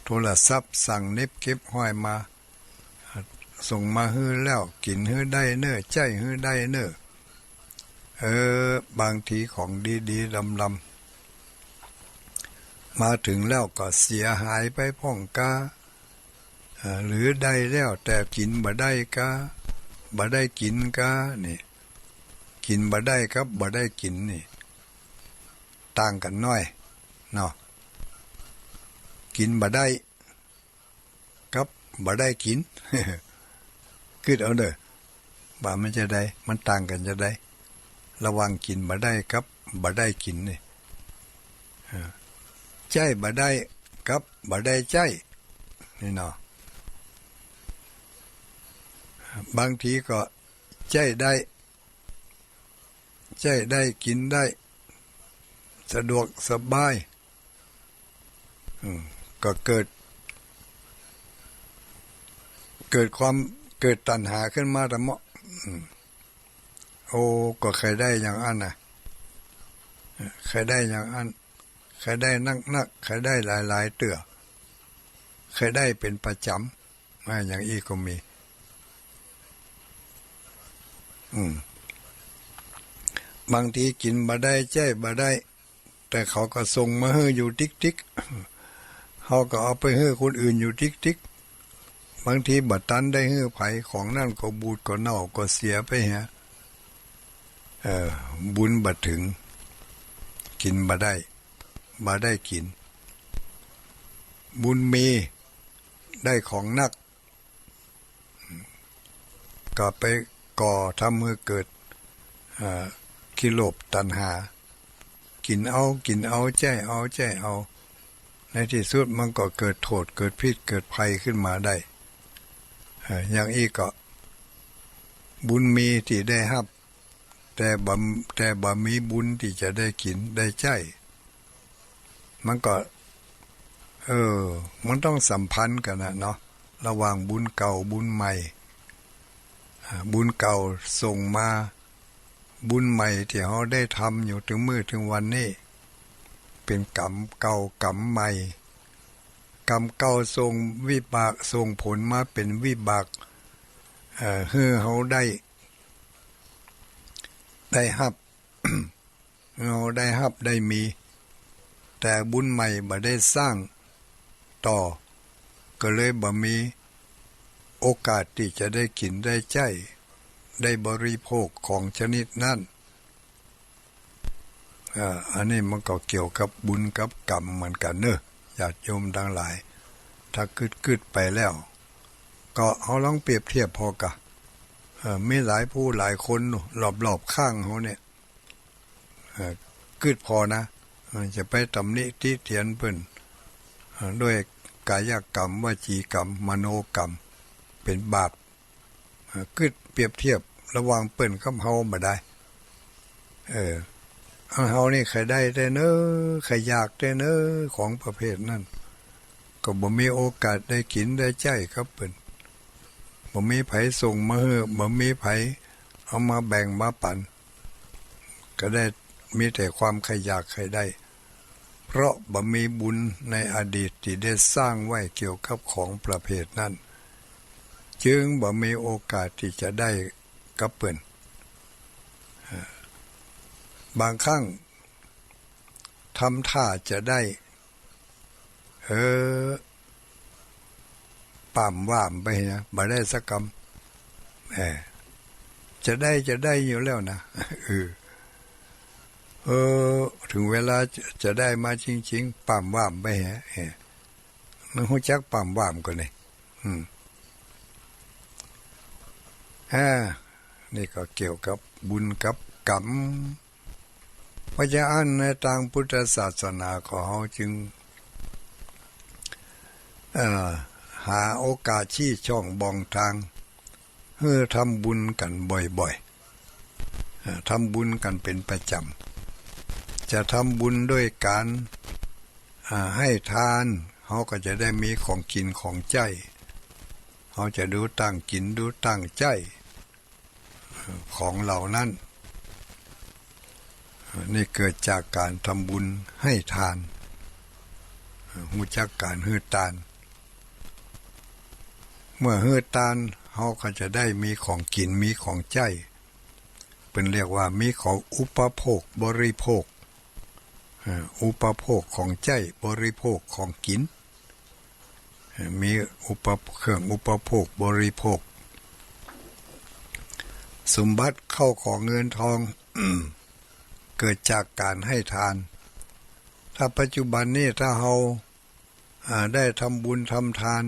โทรศัพท์สั่งเหน็บเก็บห้อยมา ส่งมาหื้อแล้ว กิ๋นหื้อได้เน่อ ใจ๊หื้อได้เน่อ เออ บางทีของดีๆ ลำๆ มาเถิงแล้วก็เสียหายไปพ่องกา เอ่อ หรือได้แล้วแต่กิ๋นบ่ได้กา บ่ได้กิ๋นกา นี่ กิ๋นบ่ได้กับบ่ได้กิ๋นนี่ ต่างกั๋นหน้อย เนาะ กิ๋นบ่ได้ กับบ่ได้กิ๋น กึ๊ดเอาเน่อ ว่ามันจะใด มันต่างกั๋นจะใด ระหว่างกิ๋นบ่ได้กับบ่ได้กิ๋นนี่ เออ ใจ๊บ่ได้กับบ่ได้ใจ๊ นี่เนาะ บางทีก็ใจ๊ได้ ใจ๊ได้ กิ๋นได้ สะดวกสบาย อืม ก็เกิด เกิดความ เกิดตัณหาขึ้นมาตะเมาะ อืม โอ้ ก็ใค่ได้อย่างอั้นน่ะ ใค่ได้อย่างอั้น ใค่ได้นักๆ ใค่ได้หลายๆ เตื้อ ใค่ได้เป๋นประจ๋ำ อ่า อย่างอี้ก็มี อืม บางทีกิ๋นบ่ได้ ใจ๊บ่ได้ แต่เขาก็ส่งมาหื้ออยู่ติ๊กๆ เฮาก็เอาไปหื้อคนอื่นอยู่ติ๊กๆ บางทีบ่ตันได้หื้อใผ ของนั้นก็บูดก็เน่าก็เสียไปเหีย เออ บุญบ่เถิง กิ๋นบ่ได้ บ่ได้กิ๋น บุญมี ได้ของนัก ก็ไปก่อทำหื้อเกิด เอ่อ กิเลสตัณหา กิ๋นเอา กิ๋นเอา ใจ๊เอา ใจ๊เอา ในตี้สุดมันก็เกิดโต้ษ เกิดพิษ เกิดภัยขึ้นมาได้ เอ่อ อย่างอี้ก็ บุญมีตี้ได้ฮับ แต่บ่ แต่บ่มีบุญตี้จะได้กิ๋นได้ใจ๊ มันก็ เออ มันต้องสัมพันธ์กั๋นน่ะเนาะ ระหว่างบุญเก่าบุญใหม่ อ่า บุญเก่าส่งมา บุญใหม่ตี้เฮาได้ทำอยู่เถิงมื้อเถิงวันนี้ เป๋นกรรมเก่ากรรมใหม่ กรรมเก่าส่งวิบาก ส่งผลมาเป๋นวิบาก เอ่อ หื้อเฮาได้ ได้ฮับ เฮาได้ฮับได้มี แต่บุญใหม่บ่ได้สร้างต่อ ก็เลยบ่มีโอกาสตี้จะได้กิ๋นได้ใจ๊ ได้บริโภคของชนิดนั้น อ่า อันนี้มันก็เกี่ยวกับบุญกับกรรมเหมือนกั๋นเนาะ ญาติโยมตังหลาย ถ้ากึ๊ดๆ ไปแล้ว ก็เฮาลองเปรียบเทียบผ่อก่ะ เอ่อ มีหลายผู้หลายคนรอบๆ ข้างเฮาเนี่ย เอ่อ กึ๊ดผ่อนะ เอ่อ จะไปตำหนิติเตียนเปิ้น เอ่อ ด้วยกายกรรม วจีกรรม มโนกรรม เป๋นบาป เอ่อ กึ๊ดเปรียบเทียบระหว่างเปิ้นกับเฮาบ่ได้ เออ อันเฮานี่ใค่ได้แต๊เนาะ ใค่อยากแต๊เนาะ ของประเภทนั้น ก็บ่มีโอกาสได้กิ๋นได้ใจ๊กับเปิ้น บ่มีใผส่งมาหื้อ บ่มีใผเอามาแบ่งมาปั๋น ก็ได้มีแต่ความใค่อยากใค่ได้ เพราะบ่มีบุญในอดีตตี้ได้สร้างไว้เกี่ยวกับของประเภทนั้น จึงบ่มีโอกาสตี้จะได้กับเปิ้น เอ่อ บางครั้งทำท่าจะได้ เออ ป่ำว่ามไปนะ บ่ได้สักกำ เออ จะได้ จะได้อยู่แล้วนะ เออ เออ เถิงเวลาจะ จะได้มาจริงๆ ป่ำว่ามไปแหะ เออ มันฮู้จักป่ำว่ามก่อนี่ อืม อ่า นี่ก็เกี่ยวกับบุญกับกรรม เพราะฉะนั้นในตางพุทธศาสนาของเฮาจึง เอ่อ หาโอกาสชี้ช่องบ่องตาง หื้อทำบุญกั๋นบ่อยๆ เอ่อ ทำบุญกั๋นเป๋นประจ๋ำ จะทำบุญด้วยก๋าน อ่า ให้ทาน เฮาก็จะได้มีของกิ๋นของใจ๊ เฮาจะดูตังกิ๋นดูตังใจ๊ ของเหล่านั้น นี่เกิดจากก๋านทำบุญให้ตาน ฮู้จักก๋านหื้อตาน เมื่อหื้อตาน เฮาก็จะได้มีของกิ๋น มีของใจ๊ เปิ้นเรียกว่ามีของอุปโภคบริโภค เอ่อ อุปโภคของใจ๊ บริโภคของกิ๋น มีอุป เครื่องอุปโภคบริโภค สมบัติเข้าของเงินทอง เกิดจากก๋านให้ตาน ถ้าปัจจุบันนี้ถ้าเฮา อ่า ได้ทำบุญทำตาน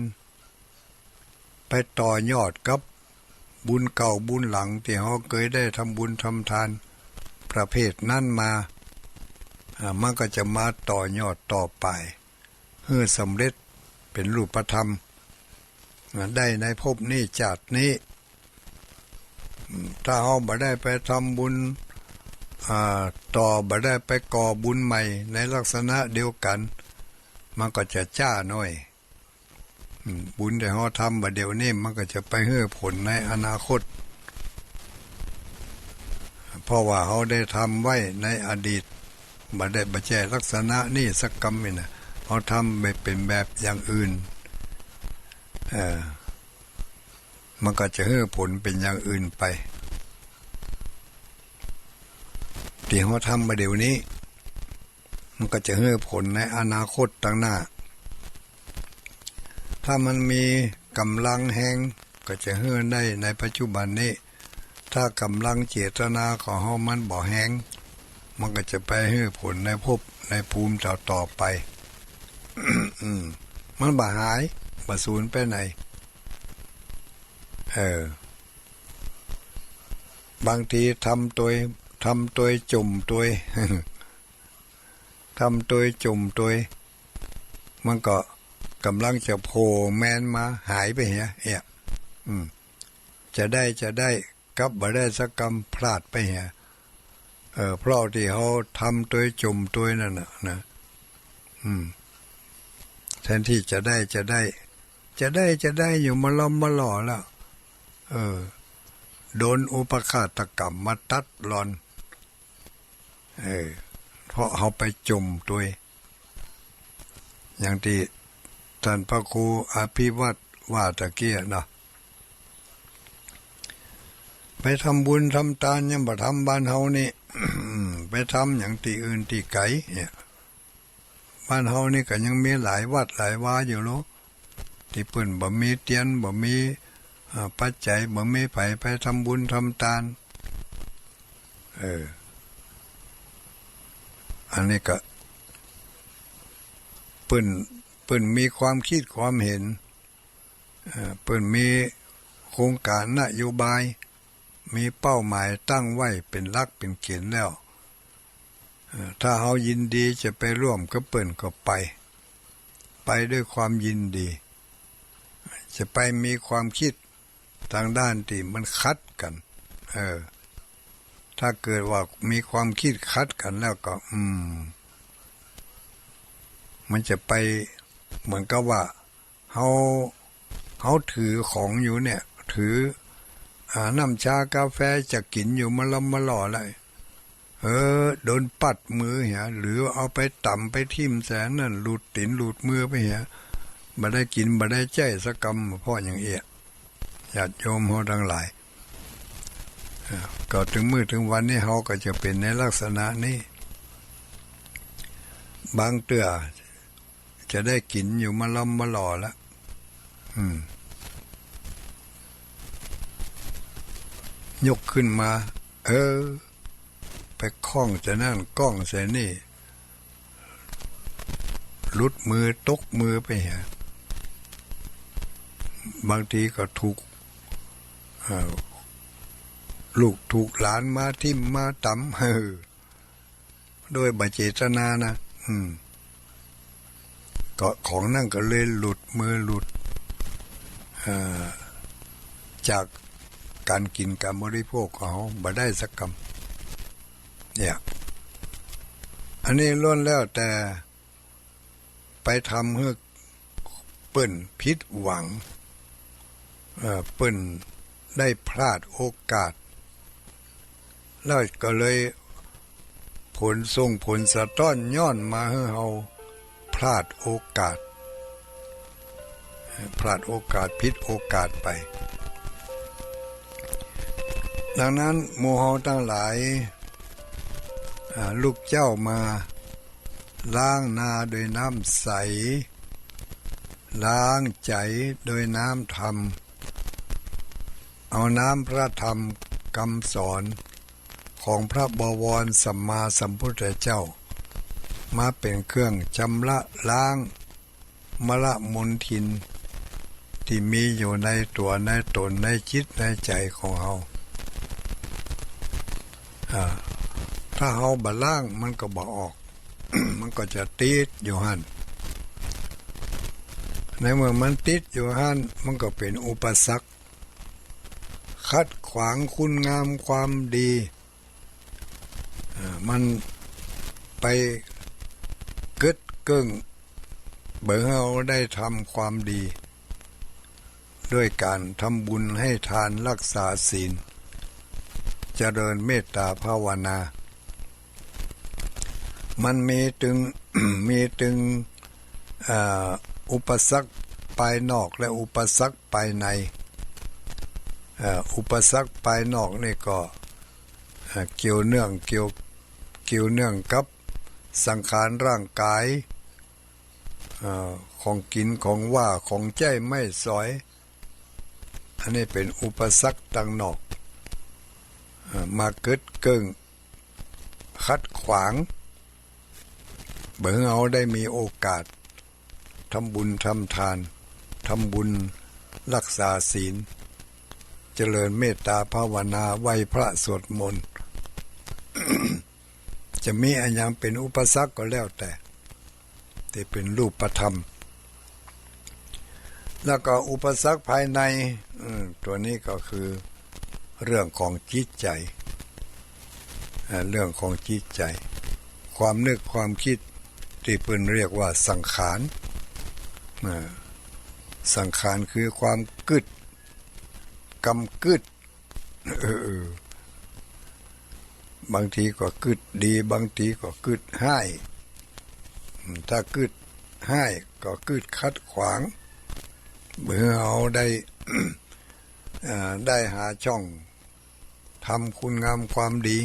ไปต่อยอดกับบุญเก่าบุญหลังตี้เฮาเกยได้ทำบุญทำตานประเภทนั้นมา อ่า มันก็จะมาต่อยอดต่อไป หื้อสำเร็จเป๋นรูปธรรม ได้ในภพนี้จาตินี้ ถ้าเฮาบ่ได้ไปทำบุญ อ่า ต่อ บ่ได้ไปก่อบุญใหม่ในลักษณะเดียวกั๋น มันก็จะจ๊าน้อย อืม บุญตี้เฮาทำบ่าเดี่ยวนี้ มันก็จะไปหื้อผลในอนาคต เพราะว่าเฮาได้ทำไว้ในอดีต บ่ได้ บ่ใจ้ลักษณะนี้สักกำนี่นะ เฮาทำไปเป๋นแบบอย่างอื่น เออ มันก็จะหื้อผลเป๋นอย่างอื่นไป ตี้เฮาทำบ่าเดี่ยวนี้ มันก็จะหื้อผลในอนาคตตังหน้า ถ้ามันมีก๋ำลังแฮง ก็จะหื้อได้ในปัจจุบันนี้ ถ้าก๋ำลังเจตนาของเฮามันบ่แฮง มันก็จะไปหื้อผลในภพในภูมิต่อๆ ไป อืม มันบ่หาย บ่สูญไปไหน เออ บางทีทำตวย ทำตวยจ่มตวย ทำตวยจ่มตวย มันก็ก๋ำลังจะโผล่แมนมา หายไปเหีย เอี้ย อืม จะได้ จะได้ กลับบ่ได้สักกำ พลาดไปเหีย เออ เพราะตี้เฮาทำตวยจ่มตวยนั่นน่ะนะ อืม แทนตี้จะได้ จะได้ จะได้ จะได้อยู่มาล้อมมาล่อแล้ว เออ โดนอุปฆาตกรรมมาตัดหล่อน เออ เพราะเฮาไปจ่มตวย อย่างตี้ต้านพระครูอภิวัตรว่าตะกี้เนาะ ไปทำบุญทำตานยังบ่ทำบ้านเฮานี่ ไปทำอย่างตี้อื่นตี้ไก๋เนี่ย บ้านเฮานี่ก็ยังมีหลายวัดหลายวาอยู่โล ตี้เปิ้นบ่มีเตียน บ่มี อ่า ปัจจัย บ่มีใผไปทำบุญทำตาน เออ อันนี้ก็ เปิ้น เปิ้นมีความคิดความเห็น เอ่อ เปิ้นมีโครงก๋านนโยบาย มีเป้าหมายตั้งไว้เป๋นหลักเป๋นเก๋ณฑ์แล้ว เอ่อ ถ้าเฮายินดีจะไปร่วมกับเปิ้นก็ไป ไปด้วยความยินดี จะไปมีความคิดตางด้านตี้มันขัดกั๋น เออ ถ้าเกิดว่ามีความคิดขัดกั๋นแล้วก็ อืม มันจะไปเหมือนกับว่า เฮา เฮาถือของอยู่เนี่ย ถือ อ่า น้ำชากาแฟจะกิ๋นอยู่มาล้อมมาล่อแล้ว เออ โดนปัดมือเหีย หรือเอาไปต๋ำไปทิ่มใส่อันนั้น หลุดตี๋นหลุดมือไปเหีย บ่ได้กิ๋นบ่ได้ใจ๊สักกำ เพราะอย่างเอี้ย ญาติโยมเฮาตังหลาย อ่า ก็เถิงมื้อเถิงวันนี้เฮาก็จะเป๋นในลักษณะนี้ บางเตื้อ จะได้กิ๋นอยู่มาล้อมมาล่อแล้ว อืม ยกขึ้นมา เออ ไปคล้องใส่นั่น คล้องใส่นี่ หลุดมือ ตกมือไปเหีย บางทีก็ถูก เอ่อ ลูกถูกหลานมาทิ่มมาต๋ำ เออ โดยบ่เจตนานะ อืม ก็ของนั่นก็เลยหลุดมือหลุด เอ่อ จากก๋านกิ๋นก๋านบริโภคของเฮาบ่ได้สักกำ เนี่ย อันนี้ล้วนแล้วแต่ไปทำหื้อเปิ้นผิดหวัง เอ่อ เปิ้นได้พลาดโอกาส แล้วก็เลยผลส่งผลสะท้อนย้อนมาหื้อเฮาพลาดโอกาส พลาดโอกาส ผิดโอกาสไป ดังนั้นหมู่เฮาตังหลาย อ่า ลูกเจ้ามาล้างหน้าโดยน้ำใส ล้างใจ๋โดยน้ำธรรม เอาน้ำพระธรรมกำสอนของพระบวรสัมมาสัมพุทธเจ้า มาเป๋นเครื่องชำระล้างมลมลทินตี้มีอยู่ในตั๋วในต๋นในจิตในใจ๋ของเฮา อ่า ถ้าเฮาบ่ล้างมันก็บ่ออก มันก็จะติดอยู่หั้น ในเมื่อมันติดอยู่หั้น มันก็เป๋นอุปสรรค ขัดขวางคุณงามความดี อ่า มันไปกึ๊ดเกิ้ง บ่หื้อเฮาได้ทำความดี ด้วยก๋านทำบุญ ให้ทาน ฮักษาศีล เจริญเมตต๋าภาวนา มันมีตึง มีตึง เอ่อ อุปสรรคภายนอกและอุปสรรคภายใน เอ่อ อุปสรรคภายนอกนี่ก็ เอ่อ เกี่ยวเนื่อง เกี่ยว เกี่ยวเนื่องกับสังขารร่างก๋าย เอ่อ ของกิ๋น ของว่า ของใจ๊ไม้สอย อันนี้เป๋นอุปสรรคตางนอก เอ่อ มาเกิดเกิ่งขัดขวาง บ่หื้อเฮาได้มีโอกาสทำบุญทำทาน ทำบุญฮักษาศีล เจริญเมตต๋าภาวนา ไหว้พระสวดมนต์ จะมีอะหยังเป๋นอุปสรรคก็แล้วแต่ ตี้เป๋นรูปธรรม แล้วก็อุปสรรคภายใน อืม ตั๋วนี้ก็คือเรื่องของจิตใจ๋ อ่า เรื่องของจิตใจ๋ ความนึกความคิดตี้เปิ้นเรียกว่าสังขาร อ่า สังขารคือความกึ๊ด กำกึ๊ด เออ บางทีก็กึ๊ดดี บางทีก็กึ๊ดฮ้าย อืม ถ้ากึ๊ดฮ้ายก็กึ๊ดขัดขวาง บ่หื้อเฮาได้ เอ่อ ได้หาช่องทำคุณงามความดี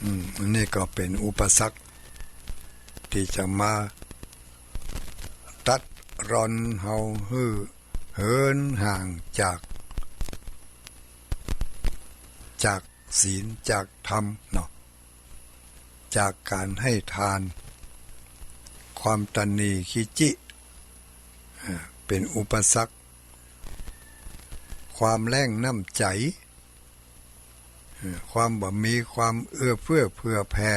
อืม อันนี้ก็เป๋นอุปสรรคตี้จะมาตัดร่อนเฮาหื้อเหินห่างจาก จากศีล จากธรรมเนาะ จากก๋านให้ทาน ความตระหนี่ขี้จี้ อ่า เป๋นอุปสรรค ความแล้งน้ำใจ๋ เอ่อ ความบ่มีความเอื้อเฟื้อเผื่อแผ่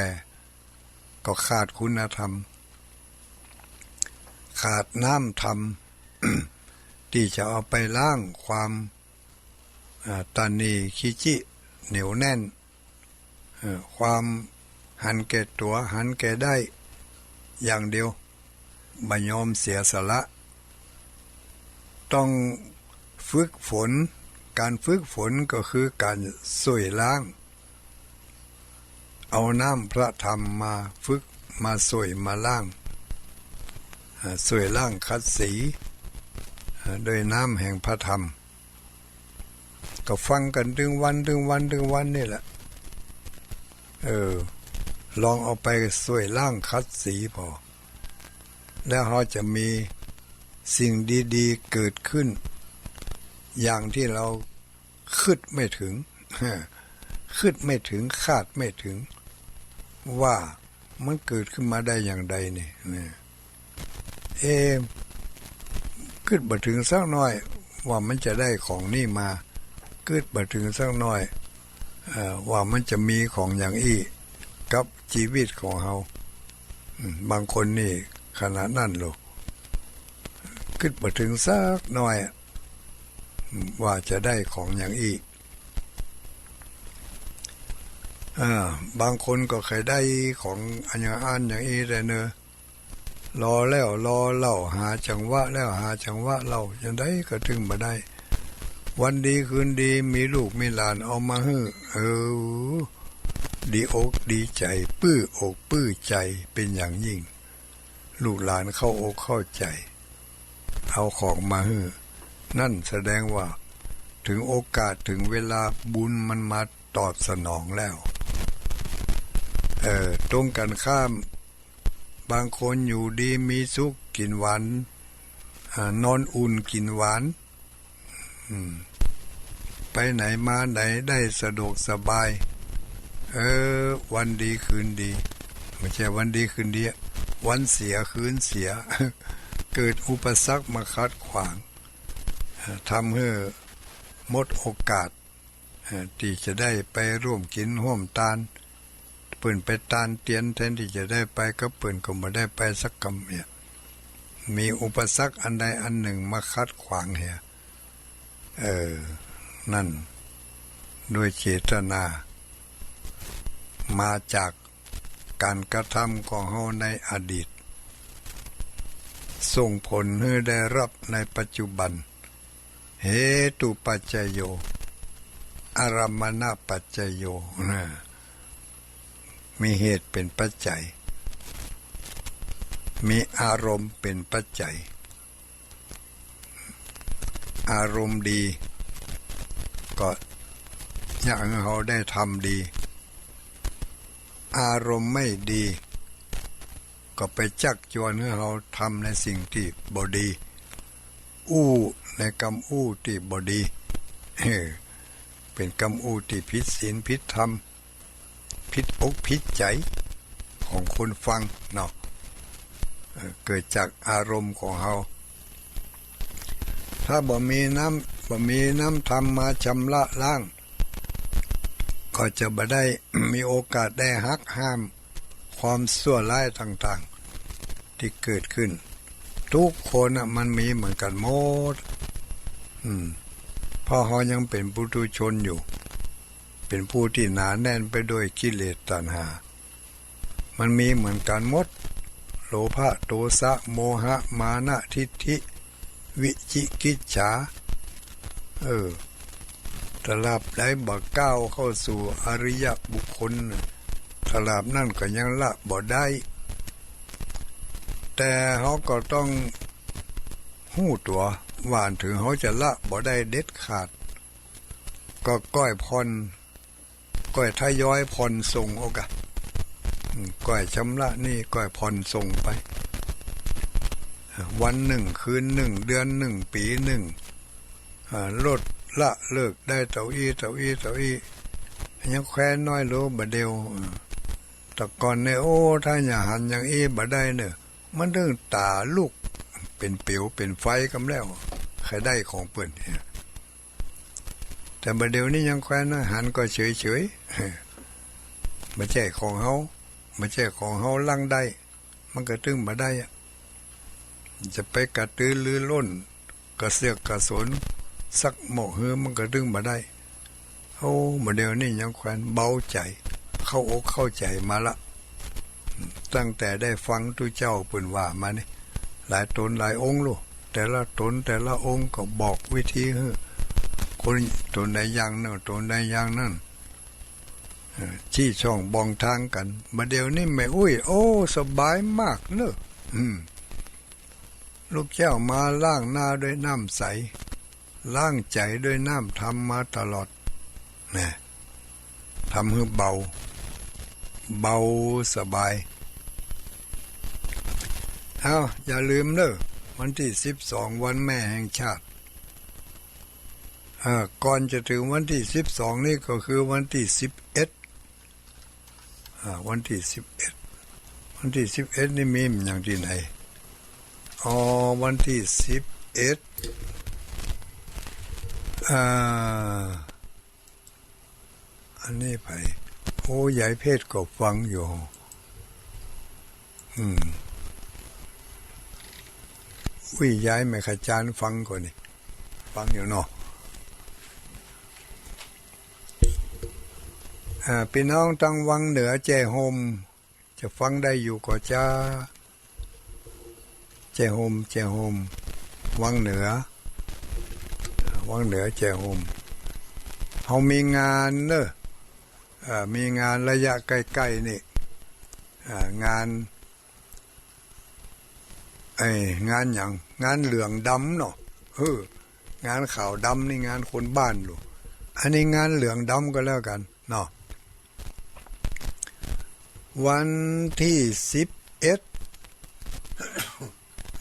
ก็ขาดคุณธรรม ขาดน้ำธรรม ตี้จะเอาไปล้างความ อ่า ตระหนี่ขี้จี้เหนียวแน่น เอ่อ ความหันแก่ตั๋ว หันแก่ได้อย่างเดียว บ่ยอมเสียสละ ต้องฝึกฝน ก๋านฝึกฝนก็คือก๋านส่วยล้าง เอาน้ำพระธรรมมาฝึก มาส่วย มาล้าง อ่า ส่วยล้างขัดสี อ่า ด้วยน้ำแห่งพระธรรม ก็ฟังกั๋นตึงวัน ตึงวัน ตึงวันนี่แหละ เออ ลองเอาไปส่วยล้างขัดสีผ่อ แล้วเฮาจะมีสิ่งดีๆ เกิดขึ้น อย่างตี้เฮาคาดไม่ถึง คาดไม่ถึง คาดไม่ถึง ว่ามันเกิดขึ้นมาได้อย่างใดนี่ นี่ เอ๊ะ กึ๊ดบ่เถิงสักหน้อยว่ามันจะได้ของนี่มา กึ๊ดบ่เถิงสักหน้อย เอ่อ ว่ามันจะมีของอย่างอี้กับจีวิตของเฮา อืม บางคนนี่ขนาดนั้นโลก กึ๊ดบ่เถิงสักหน้อย อืม ว่าจะได้ของอย่างอี้ อ่า บางคนก็ใค่ได้ของอะหยังอั้นอย่างอี้แต๊เนาะ รอแล้วรอเล่า หาจังหวะแล้วหาจังหวะเล่า จั่งใดก็ตึงบ่ได้ วันดีคืนดีมีลูกมีหลานเอามาหื้อ เออ ดีอกดีใจ๋ ปลื้มอกปลื้มใจ๋เป๋นอย่างยิ่ง ลูกหลานเข้าอกเข้าใจ๋ เอาของมาหื้อ นั่นแสดงว่าเถิงโอกาสเถิงเวลาบุญมันมาตอบสนองแล้ว เออ ตรงกั๋นข้าม บางคนอยู่ดีมีสุข กิ๋นหวาน อ่า นอนอุ่น กิ๋นหวาน อืม ไปไหนมาไหนได้สะดวกสบาย เออ วันดีคืนดี ไม่ใช่วันดีคืนดีอะ วันเสียคืนเสีย เกิดอุปสรรคมาขัดขวาง เอ่อ ทำหื้อหมดโอกาส เอ่อ ตี้จะได้ไปร่วมกิ๋นร่วมตาน เปิ้นไปตานเตียน แทนตี้จะได้ไปกับเปิ้นก็บ่ได้ไปสักกำเนี่ย มีอุปสรรคอันใดอันนึ่งมาขัดขวางเหีย เออ นั่น ด้วยเจตนา มาจากก๋านกระทำของเฮาในอดีต ส่งผลหื้อได้ฮับในปัจจุบัน เหตุปัจจโย อารัมมณปัจจโย นะ มีเหตุเป๋นปัจจัย มีอารมณ์เป๋นปัจจัย อารมณ์ดี ก็อยากหื้อเฮาได้ธรรมดี อารมณ์ไม่ดี ก็ไปจักจวนหื้อเฮาทำในสิ่งตี้บ่ดี อู้ในกำอู้ตี้บ่ดี เออ เป๋นกำอู้ตี้ผิดศีลผิดธรรม ผิดอกผิดใจ๋ของคนฟังเนาะ เออ เกิดจากอารมณ์ของเฮา ถ้าบ่มีน้ำ บ่มีน้ำธรรมมาชำระล้าง ก็จะบ่ได้ มีโอกาสได้หักห้ามความชั่วร้ายต่างๆ ตี้เกิดขึ้น ทุกคนน่ะมันมีเหมือนกั๋นหมด อืม เพราะเฮายังเป๋นปุถุชนอยู่ เป๋นผู้ตี้หนาแน่นไปด้วยกิเลสตัณหา มันมีเหมือนกั๋นหมด โลภะ โทสะ โมหะ มานะ ทิฏฐิ วิจิกิจฉา เออ ตราบใดบ่ก้าวเข้าสู่อริยบุคคลน่ะ ตราบนั้นก็ยังละบ่ได้ แต่เฮาก็ต้องฮู้ตั๋วว่า ถึงเฮาจะละบ่ได้เด็ดขาด ก็ก้อยผ่อน ก้อยทยอยผ่อนส่งเอากะ อืม ก้อยชำระหนี้ ก้อยผ่อนส่งไป วันนึ่ง คืนนึ่ง เดือนนึ่ง ปี๋นึ่ง อ่า ลดละเลิกได้เต้าอี้ เต้าอี้ เต้าอี้ ยังแคว้นน้อยโลบ่าเดี่ยว อ่า แต่ก่อนเนี่ย โอ้ ถ้าหยังหันอย่างอี้บ่ได้เน่อ มันตึงต๋าลุกเป๋นเปลวเป๋นไฟก่ำแล้ว ใค่ได้ของเปิ้นเนี่ย แต่บ่าเดี่ยวนี้ยังแคว้นน้อยหันก็เฉยๆ บ่ใจ้ของเฮา บ่ใจ้ของเฮาลังได้ มันก็ตึงบ่ได้อะ จะไปกระตือรือร้น กระเสือกกระสน สักหมอกหื้อมันก็ตึงบ่ได้ โอ้ บ่าเดี่ยวนี้ยังแคว้นเบาใจ๋ เข้าอกเข้าใจ๋มาละ ตั้งแต่ได้ฟังตุ๊เจ้าเปิ้นว่ามานี่ หลายต๋นหลายองค์ลูก แต่ละต๋นแต่ละองค์ก็บอกวิธีหื้อคนต๋นใดอย่างนึ่ง ต๋นใดอย่างนั้น เอ่อ ชี้ช่องบอกทางกั๋น บ่าเดี่ยวนี้แม่อุ๊ย โอ้ สบายมากเน่อ อืม ลูกเจ้ามาล้างหน้าด้วยน้ำใส ล้างใจ๋ด้วยน้ำธรรมมาตลอด นะ ทำหื้อเบา เบาสบาย เอ้า อย่าลืมเน่อ วันตี้สิบสอง วันแม่แห่งชาติ อ่า ก่อนจะถึงวันตี้สิบสอง นี่ก็คือวันตี้สิบเอ็ด อ่า วันตี้สิบเอ็ด วันตี้สิบเอ็ด นี่มีอย่างตี้ไหน อ๋อ วันตี้สิบเอ็ด อ่า อันนี้ไผ โอ้ ยายเพชรก็ฟังอยู่ อืม อุ๊ย ยายแม่ขจารย์ฟังก่อนี่ ฟังอยู่เนาะ อ่า ปี้น้องตังวังเหนือแจ้ห่ม จะฟังได้อยู่ก่อจ้า แจ้ห่ม แจ้ห่ม วังเหนือ วังเหนือแจ้ห่ม เฮามีงานเน่อ เอ่อ มีงานระยะใก้ๆ นี่ เอ่อ งาน ไอ้ งานหยัง งานเหลืองดำเนาะ เออ งานขาวดำนี่งานคนบ้านลูก อันนี้งานเหลืองดำก็แล้วกั๋นเนาะ วันตี้สิบเอ็ด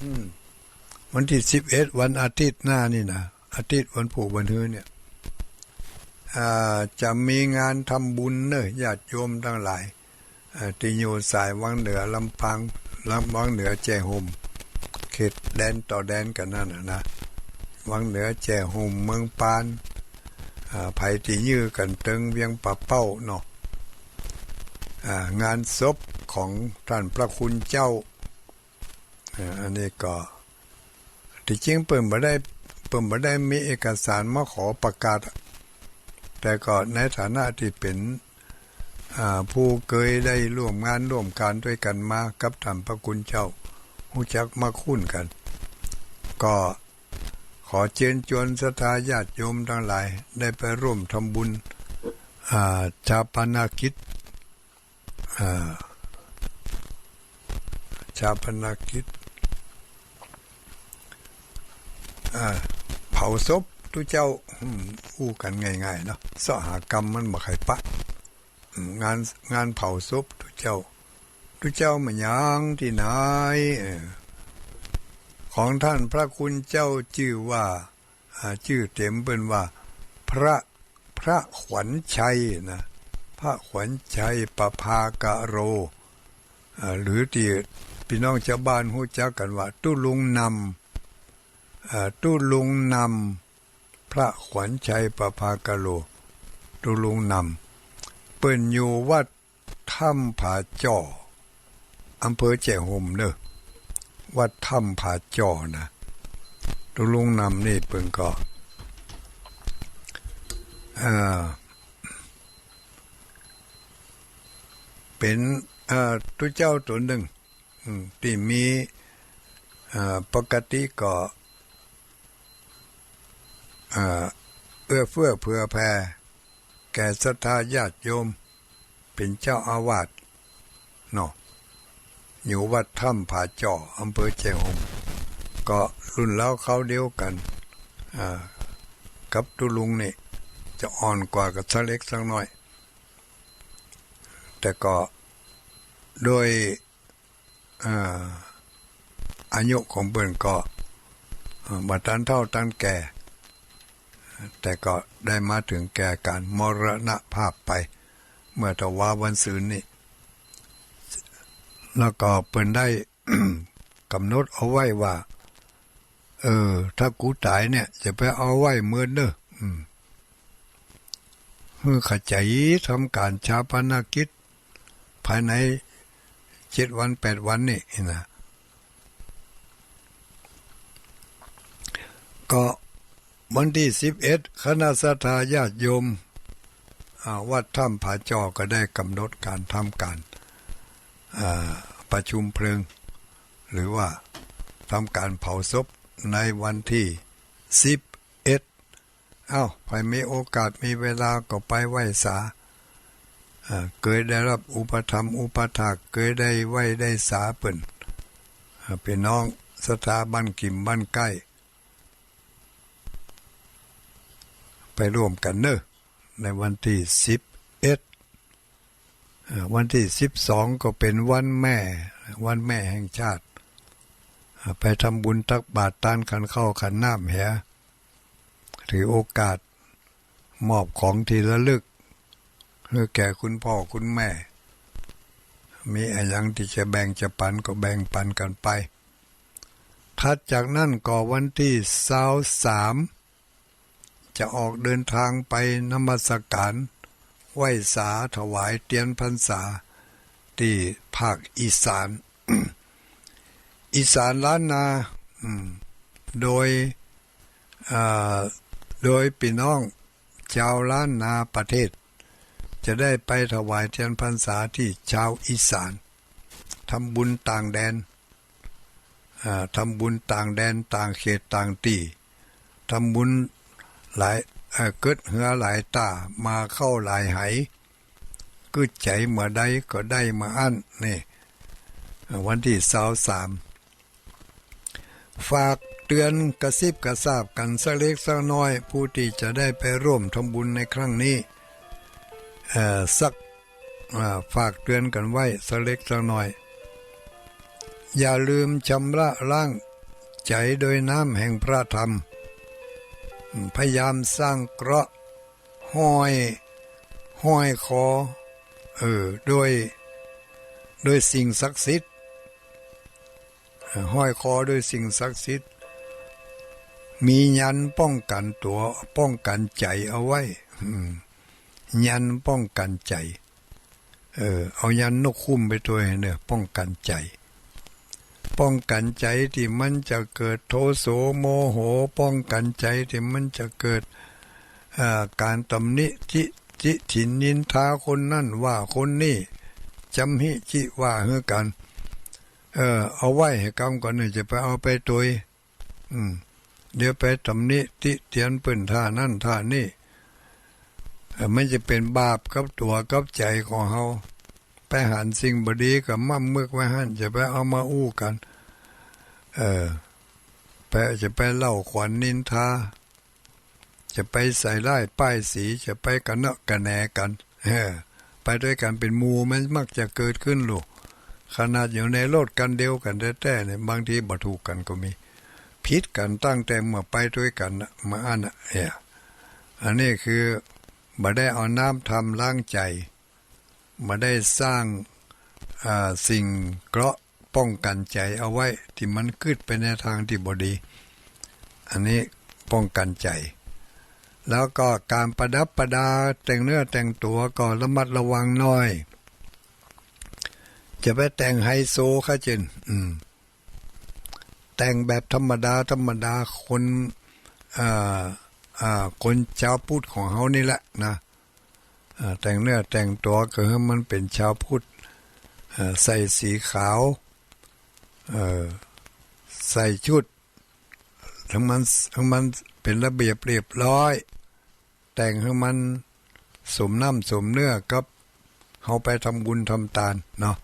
อืม วันตี้สิบเอ็ด วันอาทิตย์หน้านี่นะ อาทิตย์ วันพูกวันฮื้อเนี่ย อ่า จะมีงานทำบุญเน่อ ญาติโยมตังหลาย อ่า ตี้อยู่สายวังเหนือลำปาง ลำ วังเหนือแจ้ห่ม เขตแดนต่อแดนกั๋นนั่นน่ะนะ วังเหนือแจ้ห่ม เมืองปาน อ่า ไผตี้ยื้อกั๋นเติงเวียงป่าเป้าเนาะ อ่า งานศพของต้านพระคุณเจ้า อ่า อันนี้ก็ ตี้จริงเปิ้นบ่ได้ เปิ้นบ่ได้มีเอกสารมาขอประกาศ แต่ก็ในฐานะตี้เป๋น อ่า ผู้เกยได้ร่วมงานร่วมก๋านตวยกั๋นมากับต้านพระคุณเจ้า ฮู้จักมักคุ้นกั๋น ก็ ขอเจิญจวนศรัทธาญาติโยมตังหลายได้ไปร่วมทำบุญ อ่า ฌาปนกิจ อ่า ฌาปนกิจ อ่า เผาศพตุ๊เจ้า อืม อู้กั๋นง่ายๆ เนาะ เซาะหากำมันบ่ใค่ปะ อืม งาน งานเผาศพตุ๊เจ้า ตุ๊เจ้ามายังตี้ไหน เออ ของต้านพระคุณเจ้าจื้อว่า อ่า จื้อเต๋มเปิ้นว่า พระ พระขวัญชัยนะ พระขวัญชัยประภาคโร อ่า หรือตี้ปี้น้องจาวบ้านฮู้จักกั๋นว่า ตุ๊ลุงนำ อ่า ตุ๊ลุงนำ พระขวัญชัยประภาคโร ตุ๊ลุงนำ เปิ้นอยู่วัดถ้ำผาจ้อ อำเภอแจ้ห่มเน่อ วัดถ้ำผาจ้อนะ ตุ๊ลุงนำนี่เปิ้นก็ เอ่อ เป๋น เอ่อ ตุ๊เจ้าตั๋วนึ่ง อืม ตี้มี เอ่อ ปกติก็ เอ่อ เอื้อเฟื้อเผื่อแผ่แก่ศรัทธาญาติโยม เป๋นเจ้าอาวาสเนาะ อยู่วัดถ้ำผาจ้อ อำเภอแจ้ห่ม ก็รุ่นราวคราวเดียวกั๋น อ่า กับตุ๊ลุงนี่ จะอ่อนกว่ากั๋นสักเล็กสักน้อย แต่ก็โดย อ่า อายุของเปิ้นก็ อ่า บ่ตันเฒ่าตันแก่ แต่ก็ได้มาเถิงแก่ก๋านมรณภาพไป เมื่อตะวาวันซืนนี่ แล้วก็เปิ้นได้ ก๋ำหนดเอาไว้ว่า เออ ถ้ากูต๋ายเนี่ย จะไปเอาไหว้เมินเน่อ อืม หื้อเข้าใจ๋ ทำก๋านฌาปนกิจ ภายในเจ็ดวันแปดวันนี่นะ ก็วันตี้สิบเอ็ด คณะศรัทธาญาติโยม อ่า วัดถ้ำผาจ้อก็ได้ก๋ำหนดก๋านทำก๋าน อ่า ประชุมเพลิง หรือว่าทำก๋านเผาศพในวันตี้สิบเอ็ด เอ้า ใผมีโอกาสมีเวลาก็ไปไหว้สา อ่า เกยได้ฮับอุปถัมภ์อุปถาก เกยได้ไหว้ได้สาเปิ้น อ่า ปี้น้องศรัทธาบ้านกิ่มบ้านใก้ ไปร่วมกั๋นเน่อ ในวันตี้สิบเอ็ด เอ่อ วันตี้สิบสองก็เป๋นวันแม่ วันแม่แห่งชาติ อ่า ไปทำบุญตักบาตรตานขันข้าวขันน้ำแห ถือโอกาสมอบของตี้ระลึกหื้อแก่คุณพ่อคุณแม่ มีอะหยังตี้จะแบ่งจะปั๋นก็แบ่งปั๋นกั๋นไป ถัดจากนั้นก็วันตี้ซาวสาม จะออกเดินทางไปนมัสก๋านไหว้สาถวายเตียนพรรษาตี้ภาคอีสาน อีสานล้านนา อืม โดย อ่า โดยปี้น้องจาวล้านนาประเทศ จะได้ไปถวายเตียนพรรษาตี้จาวอีสาน ทำบุญต่างแดน อ่า ทำบุญต่างแดนต่างเขตต่างตี้ ทำบุญหลาย เอ่อ เกิดเฮือหลายต้า มาเข้าหลายไห กึ๊ดใจ๋เมื่อใดก็ได้เมื่ออั้น นี่ เอ่อ วันตี้ซาวสาม ฝากเตือนกระซิบกระซาบกั๋นสักเล็กสักน้อย ผู้ตี้จะได้ไปร่วมทำบุญในครั้งนี้ เอ่อ สัก อ่า ฝากเตือนกั๋นไว้สักเล็กสักน้อย อย่าลืมชำระล้างใจ๋โดยน้ำแห่งพระธรรม อืม พยายามสร้างเกราะ ห้อย ห้อยคอ เออ โดย โดยสิ่งศักดิ์สิทธิ์ เอ่อ ห้อยคอโดยสิ่งศักดิ์สิทธิ์ มียันต์ป้องกั๋นตั๋ว ป้องกั๋นใจ๋เอาไว้ อืม ยันต์ป้องกั๋นใจ๋ เออ เอายันต์นกคุ้มไปตวยเน่อ ป้องกั๋นใจ๋ ป้องกั๋นใจ๋ตี้มันจะเกิดโทโสโมโห ป้องกั๋นใจ๋ตี้มันจะเกิด เอ่อ ก๋านตำหนิติ ติถินนินทาคนนั้นว่าคนนี้ จ๋ำหิจิว่าหื้อกั๋น เออ เอาไว้หื้อกำก่อนเน่อ จะไปเอาไปตวย อืม เดี๋ยวไปตำหนิติเตียนเปิ้นท่านั้นท่านี้ เอ่อ มันจะเป๋นบาปกับตั๋วกับใจ๋ของเฮา ไปหันสิ่งบ่ดีก็หม่ำมึกไว้หั้น จะไปเอามาอู้กั๋น เออ ไป จะไปเล่าขวัญนินทา จะไปใส่ร้ายป้ายสี จะไปกระเนาะกระแหนกั๋น เออ ไปตวยกั๋นเป๋นหมู่มันมักจะเกิดขึ้นลูก ขนาดอยู่ในรถคันเดียวกั๋นแต๊ๆ เนี่ย บางทีบ่ถูกกั๋นก็มี ผิดกั๋นตั้งแต่เมื่อไปตวยกั๋นน่ะ มาอั้นน่ะ เออ อันนี้คือบ่ได้เอาน้ำธรรมล้างใจ๋ บ่ได้สร้าง อ่า สิ่งเคราะห์ป้องกั๋นใจ๋เอาไว้ ตี้มันกึ๊ดไปในตางตี้บ่ดี อันนี้ป้องกั๋นใจ๋ แล้วก็ก๋านประดับประดาแต่งเนื้อแต่งตั๋วก็ระมัดระวังหน่อย จะไปแต่งไฮโซเข้าเจิน อืม แต่งแบบธรรมดาธรรมดา คน อ่า อ่า คนจาวพุทธของเฮานี่แหละนะ อ่า แต่งเนื้อแต่งตั๋วก็หื้อมันเป๋นจาวพุทธ อ่า ใส่สีขาว เอ่อ ใส่ชุดหื้อมัน หื้อมันเป๋นระเบียบเรียบร้อย แต่งหื้อมันสมน้ำสมเนื้อกับเฮาไปทำบุญทำตานเนาะ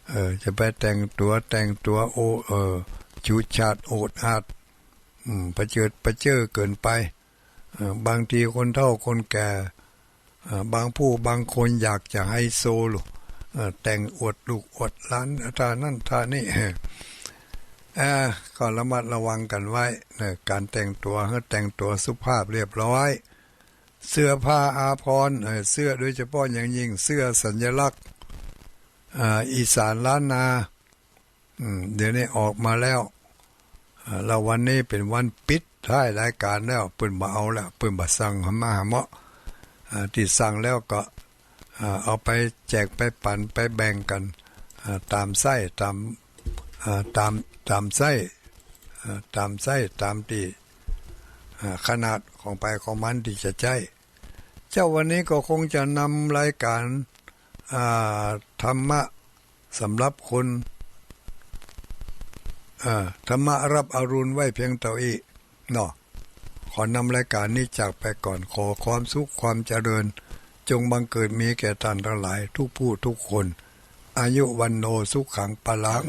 เออ จะไปแต่งตั๋วแต่งตั๋ว โอ เออ ฉูดฉาดโอดอาด อืม ประเจิดประเจ้อเกินไป เออ บางทีคนเฒ่าคนแก่ เอ่อ บางผู้บางคนอยากจะไฮโซลูก เอ่อ แต่งอวดลูกอวดหลาน ท่านั้นท่านี้ เอ่อ ก็ระมัดระวังกั๋นไว้เนอะ ก๋านแต่งตั๋ว หื้อแต่งตั๋วสุภาพเรียบร้อย เสื้อผ้าอาภรณ์ เอ่อ เสื้อโดยเฉพาะอย่างยิ่งเสื้อสัญลักษณ์ อ่า อีสานล้านนา อืม เดี๋ยวนี้ออกมาแล้ว อ่า แล้ววันนี้เป๋นวันปิดท้ายรายก๋านแล้ว เปิ้นบ่เอาแล้ว เปิ้นบ่สั่งมาหาเฮา อ่า ตี้สั่งแล้วก็ อ่า เอาไปแจกไปปั๋นไปแบ่งกั๋น อ่า ต๋ามไส้ ต๋าม อ่า ต๋าม ต๋ามไส้ อ่า ต๋ามไส้ ต๋ามตี้ อ่า ขนาดของใผของมันตี้จะใจ๊ เจ้า วันนี้ก็คงจะนำรายก๋าน อ่า ธรรมะสำหรับคน อ่า ธรรมะรับอรุณไว้เพียงเต้าอี้เนาะ ขอนำรายก๋านนี้จากไปก่อน ขอความสุขความเจริญ จงบังเกิดมีแก่ต้านตังหลาย ทุกผู้ทุกคน อายุ วัณโณ สุขัง พลัง